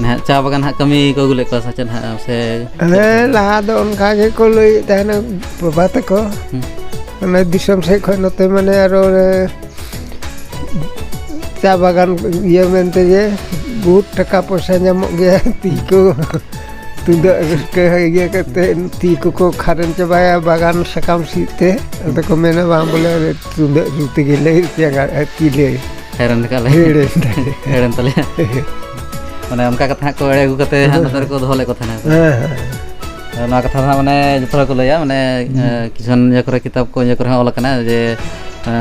ᱢᱟᱱᱮ ᱦᱟᱸᱜ ᱪᱟ ᱵᱟᱜᱟᱱ ᱦᱟᱸᱜ ᱠᱟᱹᱢᱤ ᱠᱚ ᱟᱹᱜᱩ ᱞᱮᱫ ᱠᱚᱣᱟ ᱥᱮ ᱪᱮᱫ ᱦᱟᱸᱜ, ᱥᱮ ᱪᱮᱫ ᱦᱮᱸ, ᱞᱮᱠᱟ? ᱞᱟᱦᱟ ᱫᱚ ᱚᱱᱠᱟ ᱜᱮᱠᱚ ᱞᱟᱹᱭᱮᱫ ᱛᱟᱦᱮᱱᱟ ᱵᱟᱵᱟ ᱛᱟᱠᱚ᱾ ᱦᱩᱸ᱾ ᱚᱱᱮ ᱫᱤᱥᱚᱢ ᱥᱮᱫ ᱠᱷᱚᱡ ᱱᱚᱛᱮ ᱢᱟᱱᱮ ᱟᱨᱚ ᱚᱱᱮ ᱪᱟ ᱵᱟᱜᱟᱱ ᱤᱭᱟᱹ ᱢᱮᱱᱛᱮ ᱡᱮ ᱵᱚᱦᱩᱛ ᱴᱟᱠᱟ ᱯᱚᱭᱥᱟ ᱧᱟᱢᱚᱜ ᱜᱮᱭᱟ, ᱛᱤ ᱠᱚ ᱛᱩᱢᱫᱟᱹᱜ ᱨᱟᱹᱥᱠᱟᱹ ᱤᱭᱟᱹ ᱠᱟᱛᱮ ᱛᱤ ᱠᱚᱠᱚ ᱠᱷᱟᱨᱮᱱ ᱪᱟᱵᱟᱭᱟ ᱵᱟᱜᱟᱱ ᱥᱟᱠᱟᱢ ᱥᱤᱫ ᱛᱮ᱾ ᱟᱫᱚ ᱠᱚ ᱢᱮᱱᱟ, "ᱵᱟᱝ ᱵᱚᱞᱮ, ᱛᱩᱢᱫᱟᱹᱜ ᱨᱩ ᱛᱮᱜᱮ ᱞᱮ ᱡᱟᱸᱜᱟ ᱛᱤ ᱞᱮ ᱦᱮᱲᱮᱢ ᱞᱮᱠᱟ ᱞᱮ ᱦᱮᱲᱮᱢ ᱫᱟᱲᱮᱭᱟᱜᱼᱟ᱾" ᱦᱮᱲᱮᱢ ᱛᱟᱞᱮᱭᱟ᱾ ᱢᱟᱱᱮ ᱚᱱᱠᱟ ᱠᱟᱛᱷᱟ ᱦᱟᱸᱜ ᱠᱚ ᱮᱲᱮ ᱟᱹᱜᱩ ᱠᱟᱛᱮ ᱦᱟᱸᱜ ᱱᱚᱛᱮ ᱨᱮᱠᱚ ᱫᱚᱦᱚ ᱞᱮᱫ ᱠᱚ ᱛᱟᱦᱮᱱᱟ᱾ ᱦᱮᱸ, ᱦᱮᱸ᱾ ᱟᱫᱚ ᱱᱚᱣᱟ ᱠᱟᱛᱷᱟ ᱫᱚ ᱦᱟᱸᱜ ᱢᱟᱱᱮ ᱡᱚᱛᱚ ᱦᱚᱲ ᱠᱚ ᱞᱟᱹᱭᱟ, ᱢᱟᱱᱮ, ᱦᱩᱸ᱾ ᱮ, ᱠᱤᱪᱷᱩ ᱜᱟᱱ ᱤᱭᱟᱹ ᱠᱚᱨᱮ, ᱠᱤᱛᱟᱹᱵ ᱠᱚ, ᱤᱭᱟᱹ ᱠᱚᱨᱮ ᱦᱚᱸ ᱚᱞ ᱟᱠᱟᱱᱟ ᱡᱮ, ᱮ,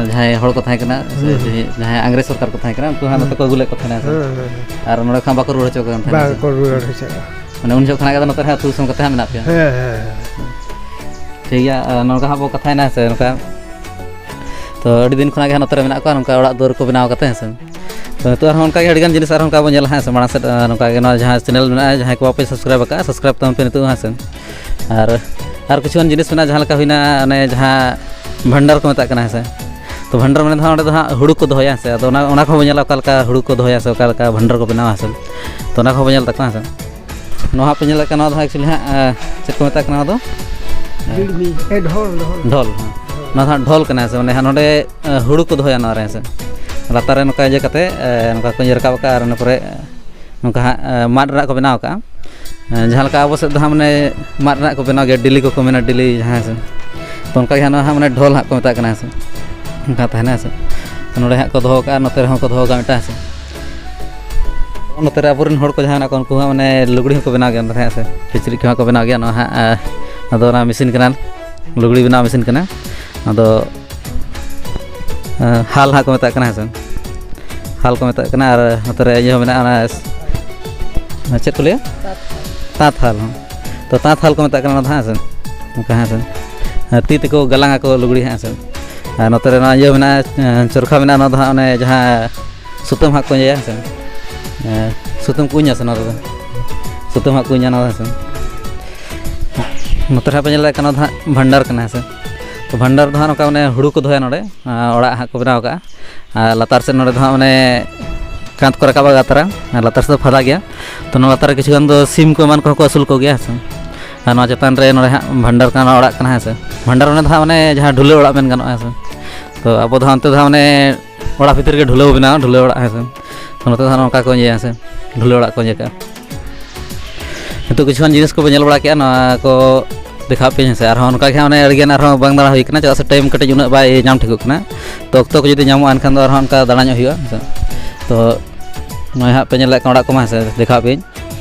ᱡᱟᱦᱟᱸᱭ ᱦᱚᱲ ᱠᱚ ᱛᱟᱦᱮᱸ ᱠᱟᱱᱟ, ᱥᱮ ᱦᱩᱸ᱾ ᱡᱟᱦᱟᱸᱭ ᱟᱝᱨᱮᱡᱽ ᱥᱚᱨᱠᱟᱨ ᱠᱚ ᱛᱟᱦᱮᱸ ᱠᱟᱱᱟ, ᱩᱱᱠᱩ ᱦᱟᱸᱜ ᱦᱩᱸ᱾ ᱱᱚᱛᱮ ᱠᱚ ᱟᱹᱜᱩ ᱞᱮᱫ ᱠᱚ ᱛᱟᱦᱮᱱᱟ, ᱦᱮᱸ ᱥᱮ? ᱦᱩᱸ, ᱦᱩᱸ, ᱦᱩᱸ᱾ ᱟᱨ ᱱᱚᱰᱮ ᱠᱷᱚᱱ ᱵᱟᱠᱚ ᱨᱩᱣᱟᱹᱲ ᱦᱚᱪᱚ ᱠᱟᱱ ᱛᱟᱦᱮᱱᱟ, ᱵᱟᱝ ᱥᱮ? ᱠᱚ ᱨᱩᱣᱟᱹᱲ ᱦᱚᱪᱚ᱾ ᱢᱟᱱᱮ ᱩᱱ ᱡᱚᱠᱷᱚᱱ ᱠᱷᱚᱱᱟᱜ ᱜᱮ ᱟᱫᱚ ᱱᱚᱛᱮ ᱨᱮ ᱦᱟᱸᱜ ᱟᱹᱛᱩ ᱫᱤᱥᱚᱢ ᱠᱟᱛᱮ ᱦᱟᱸᱜ ᱢᱮᱱᱟᱜ ᱯᱮᱭᱟ? ᱦᱮᱸ, ᱦᱮᱸ, ᱦᱮᱸ᱾ ᱴᱷᱤᱠ ᱜᱮᱭᱟ, ᱟᱨ ᱱᱚᱝᱠᱟ ᱦᱟᱸᱜ ᱵᱚ ᱠᱟᱛᱷᱟᱭᱮᱱᱟ, ᱥᱮ ᱱᱚᱝᱠᱟ᱾ ᱛᱚ, ᱟᱹᱰᱤ ᱫᱤᱱ ᱠᱷᱚᱱᱟᱜ ᱜᱮ ᱦᱟᱸᱜ ᱱᱚᱛᱮ ᱨᱮ ᱢᱮᱱᱟᱜ ᱠᱚᱣᱟ, ᱱᱚᱝᱠᱟ ᱚᱲᱟᱜ ᱫᱩᱣᱟᱹᱨ ᱠᱚ ᱵᱮᱱᱟᱣ ᱠᱟᱛᱮ, ᱦᱮᱸ ᱥᱮ᱾ ᱛᱚ, ᱱᱤᱛᱚᱜ ᱟᱨᱦᱚᱸ ᱚᱱᱠᱟ ᱜᱮ ᱟᱹᱰᱤ ᱜᱟᱱ ᱡᱤᱱᱤᱥ ᱟᱨᱦᱚᱸ ᱚᱱᱠᱟ ᱵᱚ ᱧᱮᱞᱟ, ᱦᱮᱸ ᱥᱮ᱾ ᱢᱟᱲᱟᱝ ᱥᱮᱫ, ᱟᱸ, ᱱᱚᱝᱠᱟ ᱜᱮ ᱱᱚᱣᱟ ᱡᱟᱦᱟᱸ channel ᱢᱮᱱᱟᱜᱼᱟ, ᱡᱟᱦᱟᱸᱭ ᱠᱚ ᱵᱟᱯᱮ subscribe ᱟᱠᱟᱫᱼᱟ, subscribe ᱛᱟᱵᱚᱱ ᱯᱮ ᱱᱤᱛᱚᱜ, ᱦᱮᱸ ᱥᱮ᱾ ᱟᱨ, ᱟᱨ ᱠᱤᱪᱷᱩ ᱜᱟᱱ ᱡᱤᱱᱤᱥ ᱢᱮᱱᱟᱜᱼᱟ, ᱡᱟᱦᱟᱸ ᱞᱮᱠᱟ ᱦᱩᱭᱱᱟ, ᱚᱱᱮ ᱡᱟᱦᱟᱸ ᱵᱷᱟᱱᱰᱟᱨ ᱠᱚ ᱢᱮᱛᱟᱜ ᱠᱟᱱᱟ, ᱦᱮᱸ ᱥᱮ᱾ ᱛᱚ, ᱵᱷᱟᱱᱰᱟᱨ ᱢᱟᱱᱮ ᱫᱚ ᱦᱟᱸᱜ ᱚᱸᱰᱮ ᱫᱚ ᱦᱟᱸᱜ ᱦᱩᱲᱩ ᱠᱚ ᱫᱚᱦᱚᱭᱟ, ᱦᱮᱸ ᱥᱮ᱾ ᱟᱫᱚ ᱚᱱᱟ, ᱚᱱᱟ ᱠᱚᱦᱚᱸ ᱵᱚ ᱧᱮᱞᱟ, ᱚᱠᱟ ᱞᱮᱠᱟ ᱦᱩᱲᱩ ᱠᱚ ᱫᱚᱦᱚᱭᱟ, ᱥᱮ ᱚᱠᱟ ᱞᱮᱠᱟ ᱵᱷᱟᱱᱰᱟᱨ ᱠᱚ ᱵᱮᱱᱟᱣᱟ, ᱦᱮᱸ ᱥᱮ᱾ ᱛᱚ, ᱚᱱᱟ ᱠᱚᱦᱚᱸ ᱵᱚ ᱧᱮᱞ ᱛᱟᱠᱚᱣᱟ, ᱦᱮᱸ ᱥᱮ᱾ ᱱᱚᱣᱟ ᱦᱟᱸᱜ ᱯᱮ ᱧᱮᱞᱮᱫ ᱠᱟᱱᱟ, ᱱᱚᱣᱟ ᱫᱚ ᱦᱟᱸᱜ actually ᱦᱟᱸᱜ, ᱮ, ᱪᱮᱫ ᱠᱚ ᱢᱮᱛᱟᱜ ᱠᱟᱱᱟ ᱱᱚᱣᱟ ᱫᱚ? ᱰᱤᱲᱢᱤ, ᱮ, ᱰᱷᱚᱞ, ᱰᱷᱚᱞ᱾ ᱰᱷᱚᱞ, ᱦᱮᱸ᱾ ᱰᱷᱚᱞ᱾ ᱱᱚᱣᱟ ᱫᱚ ᱦᱟᱸᱜ ᱰᱷᱚᱞ ᱠᱟᱱᱟ, ᱥᱮ ᱢᱟᱱᱮ ᱦᱟᱸᱜ ᱱᱚᱰᱮ, ᱮ, ᱦᱩᱲᱩ ᱠᱚ ᱫᱚᱦᱚᱭᱟ ᱱᱚᱣᱟ ᱨᱮ, ᱦᱮᱸ ᱥᱮ᱾ ᱞᱟᱛᱟᱨ ᱨᱮ ᱱᱚᱝᱠᱟ ᱤᱭᱟᱹ ᱠᱟᱛᱮ, ᱮ, ᱱᱚᱝᱠᱟ ᱠᱚ ᱤᱭᱟᱹ ᱨᱟᱠᱟᱵ ᱟᱠᱟᱫᱼᱟ ᱟᱨ ᱤᱱᱟᱹ ᱯᱚᱨᱮ, ᱮ, ᱱᱚᱝᱠᱟ ᱦᱟᱸᱜ, ᱮ, ᱢᱟᱫ ᱨᱮᱱᱟᱜ ᱠᱚ ᱵᱮᱱᱟᱣ ᱟᱠᱟᱫᱼᱟ᱾ ᱦᱮᱸ, ᱡᱟᱦᱟᱸ ᱞᱮᱠᱟ ᱟᱵᱚ ᱥᱮᱫ ᱫᱚ ᱦᱟᱸᱜ ᱢᱟᱱᱮ ᱢᱟᱫ ᱨᱮᱱᱟᱜ ᱠᱚ ᱵᱮᱱᱟᱣ ᱜᱮᱭᱟ, ᱰᱤᱞᱤ ᱠᱚᱠᱚ ᱢᱮᱱᱟ, ᱰᱤᱞᱤ ᱡᱟᱦᱟᱸ ᱦᱮᱸ ᱥᱮ, ᱛᱚ ᱚᱱᱠᱟ ᱜᱮ ᱦᱟᱸᱜ ᱱᱚᱣᱟ ᱦᱟᱸᱜ ᱢᱟᱱᱮ ᱰᱷᱚᱞ ᱦᱟᱸᱜ ᱠᱚ ᱢᱮᱛᱟᱜ ᱠᱟᱱᱟ ᱦᱮᱸ ᱥᱮ, ᱚᱱᱠᱟ ᱛᱟᱦᱮᱱᱟ ᱦᱮᱸ ᱥᱮ᱾ ᱛᱚ ᱱᱚᱰᱮ ᱦᱟᱸᱜ ᱠᱚ ᱫᱚᱦᱚ ᱠᱟᱜᱼᱟ, ᱱᱚᱛᱮ ᱨᱮᱦᱚᱸ ᱠᱚ ᱫᱚᱦᱚ ᱠᱟᱜᱼᱟ ᱢᱤᱫᱴᱟᱝ ᱦᱮᱸ ᱥᱮ᱾ ᱱᱚᱛᱮ ᱨᱮ ᱟᱵᱚᱨᱮᱱ ᱦᱚᱲ ᱠᱚ ᱡᱟᱦᱟᱸ ᱢᱮᱱᱟᱜ ᱠᱚᱣᱟ, ᱩᱱᱠᱩ ᱦᱚᱸ ᱢᱟᱱᱮ ᱞᱩᱜᱽᱲᱤ ᱦᱚᱸᱠᱚ ᱵᱮᱱᱟᱣ ᱜᱮᱭᱟ ᱱᱚᱛᱮ ᱦᱮᱸ ᱥᱮ, ᱠᱤᱪᱨᱤᱡ ᱠᱚᱦᱚᱸ ᱠᱚ ᱵᱮᱱᱟᱣ ᱜᱮᱭᱟ᱾ ᱱᱚᱣᱟ ᱦᱟᱸᱜ ᱟᱫᱚ ᱚᱱᱟ ᱢᱮᱥᱤᱱ ᱠᱟᱱᱟ, ᱞᱩᱜᱽᱲᱤ ᱵᱮᱱᱟᱣ ᱢᱮᱥᱤᱱ ᱠᱟᱱᱟ᱾ ᱟᱫᱚ ᱦᱟᱞ ᱦᱟᱸᱜ ᱠᱚ ᱢᱮᱛᱟᱜ ᱠᱟᱱᱟ ᱦᱮᱸ ᱥᱮ, ᱦᱟᱞ ᱠᱚ ᱢᱮᱛᱟᱜ ᱠᱟᱱᱟ᱾ ᱟᱨ ᱱᱚᱛᱮ ᱨᱮ ᱤᱭᱟᱹ ᱦᱚᱸ ᱢᱮᱱᱟᱜᱼᱟ, ᱚᱱᱟ ᱪᱮᱫ ᱠᱚ ᱞᱟᱹᱭᱟ, ᱛᱟᱸᱛ ᱦᱟᱞ ᱦᱚᱸ᱾ ᱛᱚ ᱛᱟᱸᱛ ᱦᱟᱞ ᱠᱚ ᱢᱮᱛᱟᱜ ᱠᱟᱱᱟ ᱚᱱᱟ ᱫᱚ ᱦᱟᱸᱜ ᱦᱮᱸ ᱥᱮ, ᱚᱱᱠᱟ ᱦᱮᱸ ᱥᱮ, ᱛᱤ ᱛᱮᱠᱚ ᱜᱟᱞᱟᱝ ᱟᱠᱚ ᱞᱩᱜᱽᱲᱤ ᱦᱟᱸᱜ ᱦᱮᱸ ᱥᱮ᱾ ᱟᱨ ᱱᱚᱛᱮ ᱨᱮ ᱱᱚᱣᱟ ᱤᱭᱟᱹ ᱢᱮᱱᱟᱜᱼᱟ, ᱪᱚᱨᱠᱷᱟ ᱢᱮᱱᱟᱜᱼᱟ, ᱚᱱᱟ ᱫᱚ ᱦᱟᱸᱜ ᱚᱱᱮ ᱡᱟᱦᱟᱸ ᱥᱩᱛᱟᱹᱢ ᱦᱟᱸᱜ ᱠᱚ ᱤᱭᱟᱹᱭᱟ ᱦᱮᱸ ᱥᱮ, ᱥᱩᱛᱟᱹᱢ ᱠᱚ ᱩᱧᱟ ᱥᱮ ᱱᱚᱣᱟ ᱨᱮᱫᱚ, ᱥᱩᱛᱟᱹᱢ ᱦᱟᱸᱜ ᱠᱚ ᱩᱧᱟ ᱱᱚᱣᱟ ᱦᱮᱸ ᱥᱮ᱾ ᱱᱚᱛᱮ ᱨᱮ ᱦᱟᱸᱜ ᱯᱮ ᱧᱮᱞ ᱫᱟᱲᱮᱭᱟᱜ ᱠᱟᱱᱟ, ᱱᱚᱣᱟ ᱫᱚ ᱦᱟᱸᱜ ᱵᱷᱟᱱᱰᱟᱨ ᱠᱟᱱᱟ ᱦᱮᱸ ᱥᱮ᱾ ᱛᱚ ᱵᱷᱟᱱᱰᱟᱨ ᱫᱚ ᱦᱟᱸᱜ ᱱᱚᱝᱠᱟ ᱢᱟᱱᱮ ᱦᱩᱲᱩ ᱠᱚ ᱫᱚᱦᱚᱭᱟ ᱱᱚᱰᱮ, ᱚᱲᱟᱜ ᱦᱟᱸᱜ ᱠᱚ ᱵᱮᱱᱟᱣ ᱠᱟᱜᱼᱟ᱾ ᱟᱨ ᱞᱟᱛᱟᱨ ᱥᱮᱫ ᱱᱚᱰᱮ ᱫᱚ ᱦᱟᱸᱜ ᱢᱟᱱᱮ ᱠᱟᱸᱛ ᱠᱚ ᱨᱟᱠᱟᱵᱟ ᱞᱟᱛᱟᱨᱟ, ᱟᱨ ᱞᱟᱛᱟᱨ ᱥᱮᱫ ᱫᱚ ᱯᱷᱟᱫᱟ ᱜᱮᱭᱟ᱾ ᱛᱚ ᱱᱚᱣᱟ ᱞᱟᱛᱟᱨ ᱨᱮ ᱠᱤᱪᱷᱩ ᱜᱟᱱ ᱫᱚ ᱥᱤᱢ ᱠᱚ ᱮᱢᱟᱱ ᱠᱚᱦᱚᱸ ᱠᱚ ᱟᱹᱥᱩᱞ ᱠᱚᱜᱮᱭᱟ ᱦᱮᱸ ᱥᱮ᱾ ᱟᱨ ᱱᱚᱣᱟ ᱪᱮᱛᱟᱱ ᱨᱮ ᱱᱚᱰᱮ ᱦᱟᱸᱜ ᱵᱷᱟᱱᱰᱟᱨ ᱠᱟᱱᱟ, ᱚᱲᱟᱜ ᱠᱟᱱᱟ ᱦᱮᱸ ᱥᱮ᱾ ᱵᱷᱟᱱᱰᱟᱨ ᱚᱸᱰᱮ ᱫᱚ ᱦᱟᱸᱜ ᱢᱟᱱᱮ ᱡᱟᱦᱟᱸ ᱰᱷᱩᱞᱟᱹ ᱚᱲᱟᱜ ᱢᱮᱱ ᱜᱟᱱᱚᱜᱼᱟ ᱦᱮᱸ ᱥᱮ᱾ ᱛᱚ ᱟᱵᱚ ᱫᱚ ᱦᱟᱸᱜ ᱚᱱᱛᱮ ᱫᱚ ᱦᱟᱸᱜ ᱢᱟᱱᱮ ᱚᱲᱟᱜ ᱵᱷᱤᱛᱤᱨ ᱨᱮᱜᱮ ᱰᱷᱩᱞᱟᱹᱣ ᱵᱮᱱᱟᱣᱟ, ᱰᱷᱩᱞᱟᱹᱣ ᱚᱲᱟᱜ ᱦᱮᱸ ᱥᱮ᱾ ᱛᱚ ᱱᱚᱛᱮ ᱫᱚ ᱦᱟᱸᱜ ᱱᱚᱝᱠᱟ ᱠᱚ ᱤᱭᱟᱹᱭᱟ ᱦᱮᱸ ᱥᱮ, ᱰᱷᱩᱞᱟᱹᱣ ᱚᱲᱟᱜ ᱠᱚ ᱤᱭᱟᱹ ᱠᱟᱜᱼᱟ᱾ ᱱᱤᱛᱚᱜ ᱠᱤᱪᱷᱩᱜᱟᱱ ᱡᱤᱱᱤᱥ ᱠᱚᱵᱚ ᱧᱮᱞ ᱵᱟᱲᱟ ᱠᱮᱜᱼᱟ, ᱱᱚᱣᱟ ᱠᱚ ᱫᱮᱠᱷᱟᱣ ᱯᱮ ᱦᱮᱸ ᱥᱮ᱾ ᱟᱨᱦᱚᱸ ᱚᱱᱠᱟ ᱜᱮ ᱦᱟᱸᱜ ᱚᱱᱮ ᱟᱹᱰᱤᱜᱟᱱ ᱟᱨᱦᱚᱸ ᱵᱟᱝ ᱫᱟᱬᱟ ᱦᱩᱭ ᱠᱟᱱᱟ, ᱪᱮᱫᱟᱜ ᱥᱮ ᱴᱟᱭᱤᱢ ᱠᱟᱹᱴᱤᱡ ᱩᱱᱟᱹᱜ ᱵᱟᱭ ᱧᱟᱢ ᱴᱷᱤᱠᱚᱜ ᱠᱟᱱᱟ᱾ ᱛᱚ ᱚᱠᱛᱚ ᱠᱚ ᱡᱩᱫᱤ ᱧᱟᱢᱚᱜᱼᱟ, ᱮᱱᱠᱷᱟᱱ ᱫᱚ ᱟᱨᱦᱚᱸ ᱚᱱᱠᱟ ᱫᱟᱬᱟ ᱧᱚᱜ ᱦᱩᱭᱩᱜᱼᱟ ᱦᱮᱸ ᱥᱮ᱾ ᱛᱚ ᱱᱚᱜᱼᱚᱭ ᱦᱟᱸᱜ ᱯᱮ ᱧᱮᱞ ᱫᱟᱲᱮᱭᱟᱜ ᱠᱟᱱᱟ ᱚᱲᱟᱜ ᱠᱚᱢᱟ ᱦᱮᱸ ᱥᱮ, ᱫᱮᱠᱷᱟᱣ ᱯᱮᱭᱟᱹᱧ᱾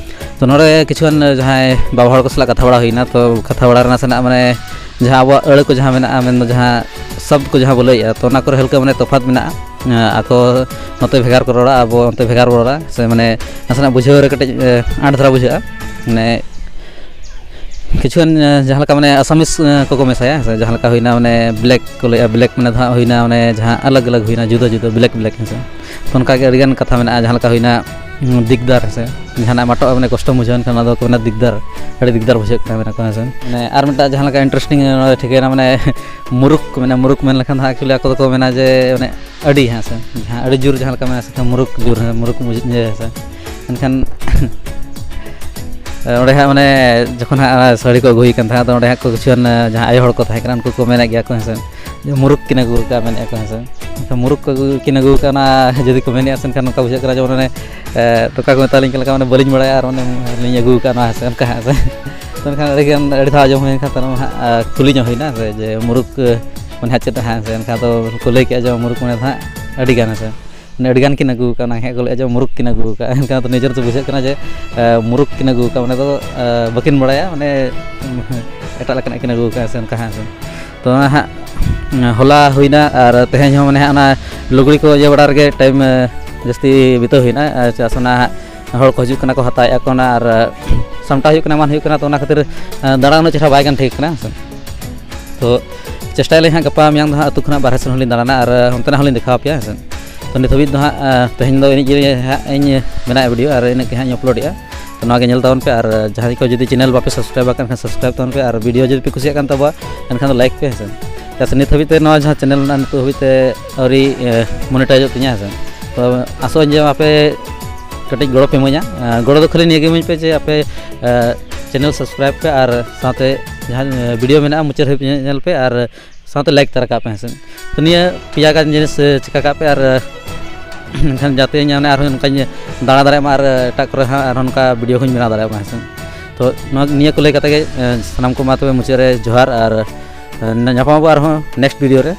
ᱛᱚ ᱱᱚᱰᱮ ᱠᱤᱪᱷᱩᱜᱟᱱ ᱡᱟᱦᱟᱸᱭ ᱵᱟᱵᱟ ᱦᱚᱲ ᱠᱚ ᱥᱟᱞᱟᱜ ᱠᱟᱛᱷᱟ ᱵᱟᱲᱟ ᱦᱩᱭᱱᱟ, ᱛᱚ ᱠᱟᱛᱷᱟ ᱵᱟᱲᱟ ᱨᱮ ᱱᱟᱥᱮᱱᱟᱜ ᱢᱟᱱᱮ ᱡᱟᱦᱟᱸ ᱟᱵᱚᱣᱟᱜ ᱟᱹᱲᱟᱹ ᱠᱚ ᱡᱟᱦᱟᱸ ᱢᱮᱱᱟᱜᱼᱟ, ᱢᱮᱱᱫᱚ ᱡᱟᱦᱟᱸ ᱥᱚᱵᱫ ᱠᱚ ᱡᱟᱦᱟᱸ ᱵᱚ ᱞᱟᱹᱭᱮᱫᱼᱟ, ᱛᱚ ᱚᱱᱟ ᱠᱚᱨᱮ ᱦᱟᱹᱞᱠᱟᱹ ᱢᱟᱱᱮ ᱛᱚᱯᱷᱟᱛ ᱢᱮᱱᱟᱜᱼᱟ᱾ ᱟᱠᱚ ᱱᱚᱛᱮ ᱵᱷᱮᱜᱟᱨ ᱠᱚ ᱨᱚᱲᱟ, ᱟᱵᱚ ᱚᱱᱛᱮ ᱵᱷᱮᱜᱟᱨ ᱵᱚ ᱨᱚᱲᱟ, ᱥᱮ ᱢᱟᱱᱮ ᱱᱟᱥᱮᱱᱟᱜ ᱵᱩᱡᱷᱟᱹᱣ ᱨᱮ ᱠᱟᱹᱴᱤᱡ ᱟᱸᱴ ᱫᱷᱟᱨᱟ ᱵᱩᱡᱷᱟᱹᱜᱼᱟ᱾ ᱢᱟᱱᱮ ᱠᱤᱪᱷᱩᱜᱟᱱ ᱡᱟᱦᱟᱸ ᱞᱮᱠᱟ ᱢᱟᱱᱮ ᱟᱥᱟᱢᱤᱥ ᱠᱚᱠᱚ ᱢᱮᱥᱟᱭᱟ, ᱥᱮ ᱡᱟᱦᱟᱸ ᱞᱮᱠᱟ ᱦᱩᱭᱱᱟ ᱢᱟᱱᱮ ᱵᱞᱮᱠ ᱠᱚ ᱞᱟᱹᱭᱟ, ᱵᱞᱮᱠ ᱢᱟᱱᱮ ᱫᱚ ᱦᱟᱸᱜ ᱦᱩᱭᱱᱟ ᱢᱟᱱᱮ ᱡᱟᱦᱟᱸ ᱟᱞᱟᱜᱽ ᱟᱞᱟᱜᱽ ᱦᱩᱭᱱᱟ, ᱡᱩᱫᱟᱹ ᱡᱩᱫᱟᱹ ᱵᱞᱮᱠ ᱵᱞᱮᱠ ᱦᱮᱸ ᱥᱮ᱾ ᱛᱚ ᱚᱱᱠᱟᱜᱮ ᱟᱹᱰᱤᱜᱟᱱ ᱠᱟᱛᱷᱟ ᱢᱮᱱᱟᱜᱼᱟ, ᱡᱟᱦᱟᱸ ᱞᱮᱠᱟ ᱦᱩᱭᱱᱟ ᱫᱤᱠᱫᱟᱨ ᱦᱮᱸ ᱥᱮ, ᱡᱟᱦᱟᱱᱟᱜ ᱢᱟᱴᱚᱜ ᱢᱟᱱᱮ ᱠᱚᱥᱴᱚᱢ ᱵᱩᱡᱷᱟᱹᱣ ᱮᱱᱠᱷᱟᱱ ᱚᱱᱟ ᱫᱚᱠᱚ ᱢᱮᱱᱟ ᱫᱤᱠᱫᱟᱨ, ᱟᱹᱰᱤ ᱫᱤᱠᱫᱟᱨ ᱵᱩᱡᱷᱟᱹᱜ ᱠᱟᱱᱟ ᱢᱮᱱᱟ ᱠᱚ ᱦᱮᱸ ᱥᱮ᱾ ᱢᱟᱱᱮ ᱟᱨ ᱢᱤᱫᱴᱟᱝ ᱡᱟᱦᱟᱸ ᱞᱮᱠᱟ ᱤᱱᱴᱟᱨᱮᱥᱴᱤᱝ ᱱᱚᱰᱮ ᱴᱷᱤᱠᱟᱹᱭᱮᱱᱟ, ᱢᱟᱱᱮ ᱢᱩᱨᱩᱠ ᱢᱮᱱᱟ, ᱢᱩᱨᱩᱠ ᱢᱮᱱ ᱞᱮᱠᱷᱟᱱ ᱫᱚ ᱦᱟᱸᱜ ᱮᱠᱪᱩᱭᱮᱞᱤ ᱟᱠᱚ ᱫᱚᱠᱚ ᱢᱮᱱᱟ ᱡᱮ ᱢᱟᱱᱮ ᱟᱹᱰᱤ ᱦᱮᱸ ᱥᱮ, ᱡᱟᱦᱟᱸ ᱟᱹᱰᱤ ᱡᱳᱨ ᱡᱟᱦᱟᱸ ᱞᱮᱠᱟ ᱢᱮᱱᱟ ᱥᱮ ᱢᱩᱨᱩᱠ ᱡᱳᱨ ᱦᱮᱸ, ᱢᱩᱨᱩᱠ ᱵᱩᱡᱷᱟᱹᱜ ᱤᱭᱟᱹ ᱦᱮᱸ ᱥᱮ᱾ ᱢᱮᱱᱠᱷᱟᱱ ᱚᱸᱰᱮ ᱦᱟᱸᱜ ᱢᱟᱱᱮ ᱡᱚᱠᱷᱚᱱ ᱦᱟᱸᱜ ᱚᱱᱟ ᱥᱟᱹᱲᱤ ᱠᱚ ᱟᱹᱜᱩᱭ ᱠᱟᱱ ᱛᱟᱦᱮᱸᱫ, ᱟᱫᱚ ᱚᱸᱰᱮ ᱦᱟᱸᱜ ᱠᱚ ᱠᱤᱪᱷᱩᱜᱟᱱ ᱡᱟᱦᱟᱸ ᱟᱭᱳ ᱦᱚᱲ ᱠᱚ ᱛᱟᱦᱮᱸ ᱠᱟᱱᱟ, ᱩᱱᱠᱩ ᱠᱚ ᱢᱮᱱᱮᱫ ᱜᱮᱭᱟ ᱠᱚ, ᱦᱮᱸ ᱥᱮ, ᱡᱮ ᱢᱩᱨᱩᱠ ᱠᱤᱱ ᱟᱹᱜᱩ ᱟᱠᱟᱫᱼᱟ ᱢᱮᱱᱮᱫᱼᱟ ᱠᱚ, ᱦᱮᱸ ᱥᱮ᱾ ᱢᱩᱨᱩᱠ ᱠᱚ ᱟᱹᱜᱩ ᱠᱤᱱ ᱟᱹᱜᱩ ᱟᱠᱟᱫᱼᱟ, ᱚᱱᱟ ᱡᱩᱫᱤ ᱠᱚ ᱢᱮᱱᱮᱫᱼᱟ ᱥᱮ, ᱮᱱᱠᱷᱟᱱ ᱱᱚᱝᱠᱟ ᱵᱩᱡᱷᱟᱹᱜ ᱠᱟᱱᱟ ᱡᱮᱢᱚᱱ ᱚᱱᱮ ᱮ, ᱱᱚᱝᱠᱟ ᱠᱚ ᱢᱮᱛᱟᱞᱤᱧ ᱠᱟᱱᱟ ᱞᱮᱠᱟ, ᱢᱟᱱᱮ ᱵᱟᱹᱞᱤᱧ ᱵᱟᱲᱟᱭᱟ ᱟᱨ ᱚᱱᱮ ᱞᱤᱧ ᱟᱹᱜᱩ ᱟᱠᱟᱫᱼᱟ ᱱᱚᱣᱟ, ᱦᱮᱸ ᱥᱮ, ᱚᱱᱠᱟ ᱦᱟᱸᱜ ᱥᱮ᱾ ᱛᱚ ᱮᱱᱠᱷᱟᱱ ᱟᱹᱰᱤᱜᱟᱱ, ᱟᱹᱰᱤ ᱫᱷᱟᱣ ᱟᱸᱡᱚᱢ ᱦᱩᱭᱮᱱ ᱠᱷᱟᱱ ᱛᱟᱭᱱᱚᱢ ᱦᱟᱸᱜ ᱠᱩᱞᱤ ᱧᱚᱜ ᱦᱩᱭᱱᱟ ᱥᱮ, ᱡᱮ ᱢᱩᱨᱩᱠ ᱢᱟᱱᱮ ᱦᱟᱸᱜ ᱪᱮᱫ ᱦᱟᱸᱜ, ᱦᱮᱸ ᱥᱮ᱾ ᱮᱱᱠᱷᱟᱱ ᱫᱚ ᱠᱚ ᱞᱟᱹᱭ ᱠᱮᱫᱼᱟ ᱡᱮ ᱢᱩᱨᱩᱠ ᱢᱟᱱᱮ ᱫᱚ ᱦᱟᱸᱜ ᱟᱹᱰᱤᱜᱟᱱ, ᱦᱮᱸ ᱥᱮ᱾ ᱢᱟᱱᱮ ᱟᱹᱰᱤᱜᱟᱱ ᱠᱤᱱ ᱟᱹᱜᱩ ᱟᱠᱟᱫᱼᱟ, ᱚᱱᱟ ᱦᱮᱸ ᱠᱚ ᱞᱟᱹᱭᱮᱫᱼᱟ ᱡᱮ ᱢᱩᱨᱩᱠ ᱠᱤᱱ ᱟᱹᱜᱩ ᱟᱠᱟᱫᱼᱟ᱾ ᱮᱱᱠᱷᱟᱱ ᱫᱚ ᱱᱤᱡᱮᱨ ᱫᱚ ᱵᱩᱡᱷᱟᱹᱜ ᱠᱟᱱᱟ ᱡᱮ ᱮ, ᱢᱩᱨᱩᱠ ᱠᱤᱱ ᱟᱹᱜᱩ ᱟᱠᱟᱫᱼᱟ, ᱢᱟᱱᱮ ᱫᱚ ᱮ, ᱵᱟᱹᱠᱤᱱ ᱵᱟᱲᱟᱭᱟ, ᱢᱟᱱᱮ ᱮᱴᱟᱜ ᱞᱮᱠᱟᱱᱟᱜ ᱠᱤᱱ ᱟᱹᱜᱩ ᱟᱠᱟᱫᱼᱟ ᱥᱮ ᱚᱱᱠᱟ ᱦᱟᱸᱜ ᱥᱮ᱾ ᱛᱚ ᱚᱱᱟ ᱦᱟᱸᱜ ᱦᱚᱞᱟ ᱦᱩᱭᱱᱟ, ᱟᱨ ᱛᱮᱦᱮᱧ ᱦᱚᱸ ᱢᱟᱱᱮ ᱦᱟᱸᱜ ᱚᱱᱟ ᱞᱩᱜᱽᱲᱤ ᱠᱚ ᱤᱭᱟᱹ ᱵᱟᱲᱟ ᱨᱮᱜᱮ ᱴᱟᱭᱤᱢ ᱮ, ᱡᱟᱹᱥᱛᱤ ᱵᱤᱛᱟᱹᱣ ᱦᱩᱭᱱᱟ, ᱟᱨ ᱪᱮᱫᱟᱜ ᱥᱮ ᱚᱱᱟ ᱦᱟᱸᱜ ᱦᱚᱲ ᱠᱚ ᱦᱤᱡᱩᱜ ᱠᱟᱱᱟ ᱠᱚ, ᱦᱟᱛᱟᱣᱮᱫᱼᱟ ᱠᱚ ᱚᱱᱟ, ᱟᱨ ᱥᱟᱢᱴᱟᱣ ᱦᱩᱭᱩᱜ ᱠᱟᱱᱟ, ᱮᱢᱟᱱ ᱦᱩᱭᱩᱜ ᱠᱟᱱᱟ, ᱛᱚ ᱚᱱᱟ ᱠᱷᱟᱹᱛᱤᱨ ᱮ, ᱫᱟᱬᱟ ᱩᱱᱟᱹᱜ ᱪᱮᱦᱨᱟ ᱵᱟᱭ ᱜᱟᱱ ᱴᱷᱤᱠ ᱠᱟᱱᱟ, ᱦᱮᱸ ᱥᱮ᱾ ᱛᱚ ᱪᱮᱥᱴᱟᱭᱟᱞᱤᱧ ᱦᱟᱸᱜ ᱜᱟᱯᱟ ᱢᱮᱭᱟᱝ ᱫᱚ ᱦᱟᱸᱜ ᱟᱹᱛᱩ ᱠᱷᱚᱱᱟᱜ ᱵᱟᱨᱦᱮ ᱥᱮᱱ ᱦᱚᱸᱞᱤᱧ ᱫᱟᱬᱟᱱᱟ, ᱟᱨ ᱚᱱᱛᱮᱱᱟᱜ ᱦᱚᱸᱞᱤᱧ ᱫᱮᱠᱷᱟᱣ ᱟᱯᱮᱭᱟ, ᱦᱮᱸ ᱥᱮ᱾ ᱛᱚ ᱱᱤᱛ ᱦᱟᱹᱵᱤᱡ ᱫᱚ ᱦᱟᱸᱜ ᱮ, ᱛᱮᱦᱮᱧ ᱫᱚ ᱤᱱᱟᱹᱜ ᱜᱮ ᱦᱟᱸᱜ ᱤᱧ ᱵᱮᱱᱟᱣᱮᱫ ᱵᱷᱤᱰᱤᱭᱳ, ᱟᱨ ᱤᱱᱟᱹᱜ ᱜᱮ ᱦᱟᱸᱜ ᱤᱧ ᱟᱯᱞᱳᱰᱮᱜᱼᱟ᱾ ᱛᱚ ᱱᱚᱣᱟ ᱜᱮ ᱧᱮᱞ ᱛᱟᱵᱚᱱ ᱯᱮ, ᱟᱨ ᱡᱟᱦᱟᱸᱭ ᱠᱚ ᱡᱩᱫᱤ ᱪᱮᱱᱮᱞ ᱵᱟᱯᱮ ᱥᱟᱵᱥᱠᱨᱟᱭᱤᱵ ᱟᱠᱟᱫ ᱠᱷᱟᱱ ᱥᱟᱵᱥᱠᱨᱟᱭᱤᱵ ᱛᱟᱵᱚᱱ ᱯᱮ, ᱟᱨ ᱵᱷᱤᱰᱤᱭᱳ ᱡᱩᱫᱤ ᱯᱮ ᱠᱩᱥᱤᱭᱟᱜ ᱠᱟᱱ ᱛᱟᱵᱚᱣᱟ ᱮᱱᱠᱷᱟᱱ ᱫᱚ ᱞᱟᱭᱤᱠ ᱯᱮ, ᱦᱮᱸ ᱥᱮ᱾ ᱪᱮᱫᱟᱜ ᱥᱮ ᱱᱤᱛ ᱦᱟᱹᱵᱤᱡ ᱛᱮ ᱱᱚᱣᱟ ᱡᱟᱦᱟᱸ ᱪᱮᱱᱮᱞ ᱢᱮᱱᱟᱜᱼᱟ ᱱᱤᱛᱚᱜ ᱦᱟᱹᱵᱤᱡ ᱛᱮ ᱟᱹᱣᱨᱤ ᱮ, ᱢᱚᱱᱮᱴᱟᱭᱤᱡᱚᱜ ᱛᱤᱧᱟ, ᱦᱮᱸ ᱥᱮ᱾ ᱛᱚ ᱟᱥᱚᱜ ᱟᱹᱧ ᱡᱮ ᱟᱯᱮ ᱠᱟᱹᱴᱤᱡ ᱜᱚᱲᱚ ᱯᱮ ᱤᱢᱟᱹᱧᱟ᱾ ᱮ, ᱜᱚᱲᱚ ᱫᱚ ᱠᱷᱟᱹᱞᱤ ᱱᱤᱭᱟᱹ ᱜᱮ ᱤᱢᱟᱹᱧ ᱯᱮ ᱡᱮ ᱟᱯᱮ ᱮ, ᱪᱮᱱᱮᱞ ᱥᱟᱵᱥᱠᱨᱟᱭᱤᱵ ᱯᱮ, ᱟᱨ ᱥᱟᱶᱛᱮ ᱡᱟᱦᱟᱸ ᱮ, ᱵᱷᱤᱰᱤᱭᱳ ᱢᱮᱱᱟᱜᱼᱟ ᱢᱩᱪᱟᱹᱫ ᱦᱟᱹᱵᱤᱡ ᱧᱮᱞ ᱯᱮ, ᱟᱨ ᱥᱟᱶᱛᱮ ᱞᱟᱭᱤᱠ ᱛᱟᱨᱟ ᱠᱟᱜ ᱯᱮ, ᱦᱮᱸ ᱥᱮ᱾ ᱛᱚ ᱱᱤᱭᱟᱹ ᱯᱮᱭᱟ ᱜᱟᱱ ᱡᱤᱱᱤᱥ ᱮ, ᱪᱤᱠᱟ ᱠᱟᱜ ᱯᱮ, ᱟᱨ ᱮ, ᱮᱱᱠᱷᱟᱱ ᱡᱟᱛᱮ ᱤᱧ ᱚᱱᱮ ᱟᱨᱦᱚᱸ ᱱᱚᱝᱠᱟᱧ ᱫᱟᱬᱟ ᱫᱟᱲᱮᱭᱟᱜ ᱢᱟ, ᱟᱨ ᱮᱴᱟᱜ ᱠᱚᱨᱮ ᱦᱚᱸ ᱟᱨᱦᱚᱸ ᱱᱚᱝᱠᱟ ᱵᱷᱤᱰᱤᱭᱳ ᱠᱚᱧ ᱵᱮᱱᱟᱣ ᱫᱟᱲᱮᱭᱟᱜ ᱢᱟ, ᱦᱮᱸ ᱥᱮ᱾ ᱛᱚ ᱱᱚᱣᱟ, ᱱᱤᱭᱟᱹ ᱠᱚ ᱞᱟᱹᱭ ᱠᱟᱛᱮ ᱜᱮ ᱮ, ᱥᱟᱱᱟᱢ ᱠᱚ ᱢᱟ ᱛᱚᱵᱮ ᱢᱩᱪᱟᱹᱫ ᱨᱮ ᱡᱚᱦᱟᱨ, ᱟᱨ ᱮ, ᱧᱟᱯᱟᱢ ᱟᱵᱚ ᱟᱨᱦᱚᱸ ᱱᱮᱠᱥᱴ ᱵᱷᱤᱰᱤᱭᱳ ᱨᱮ᱾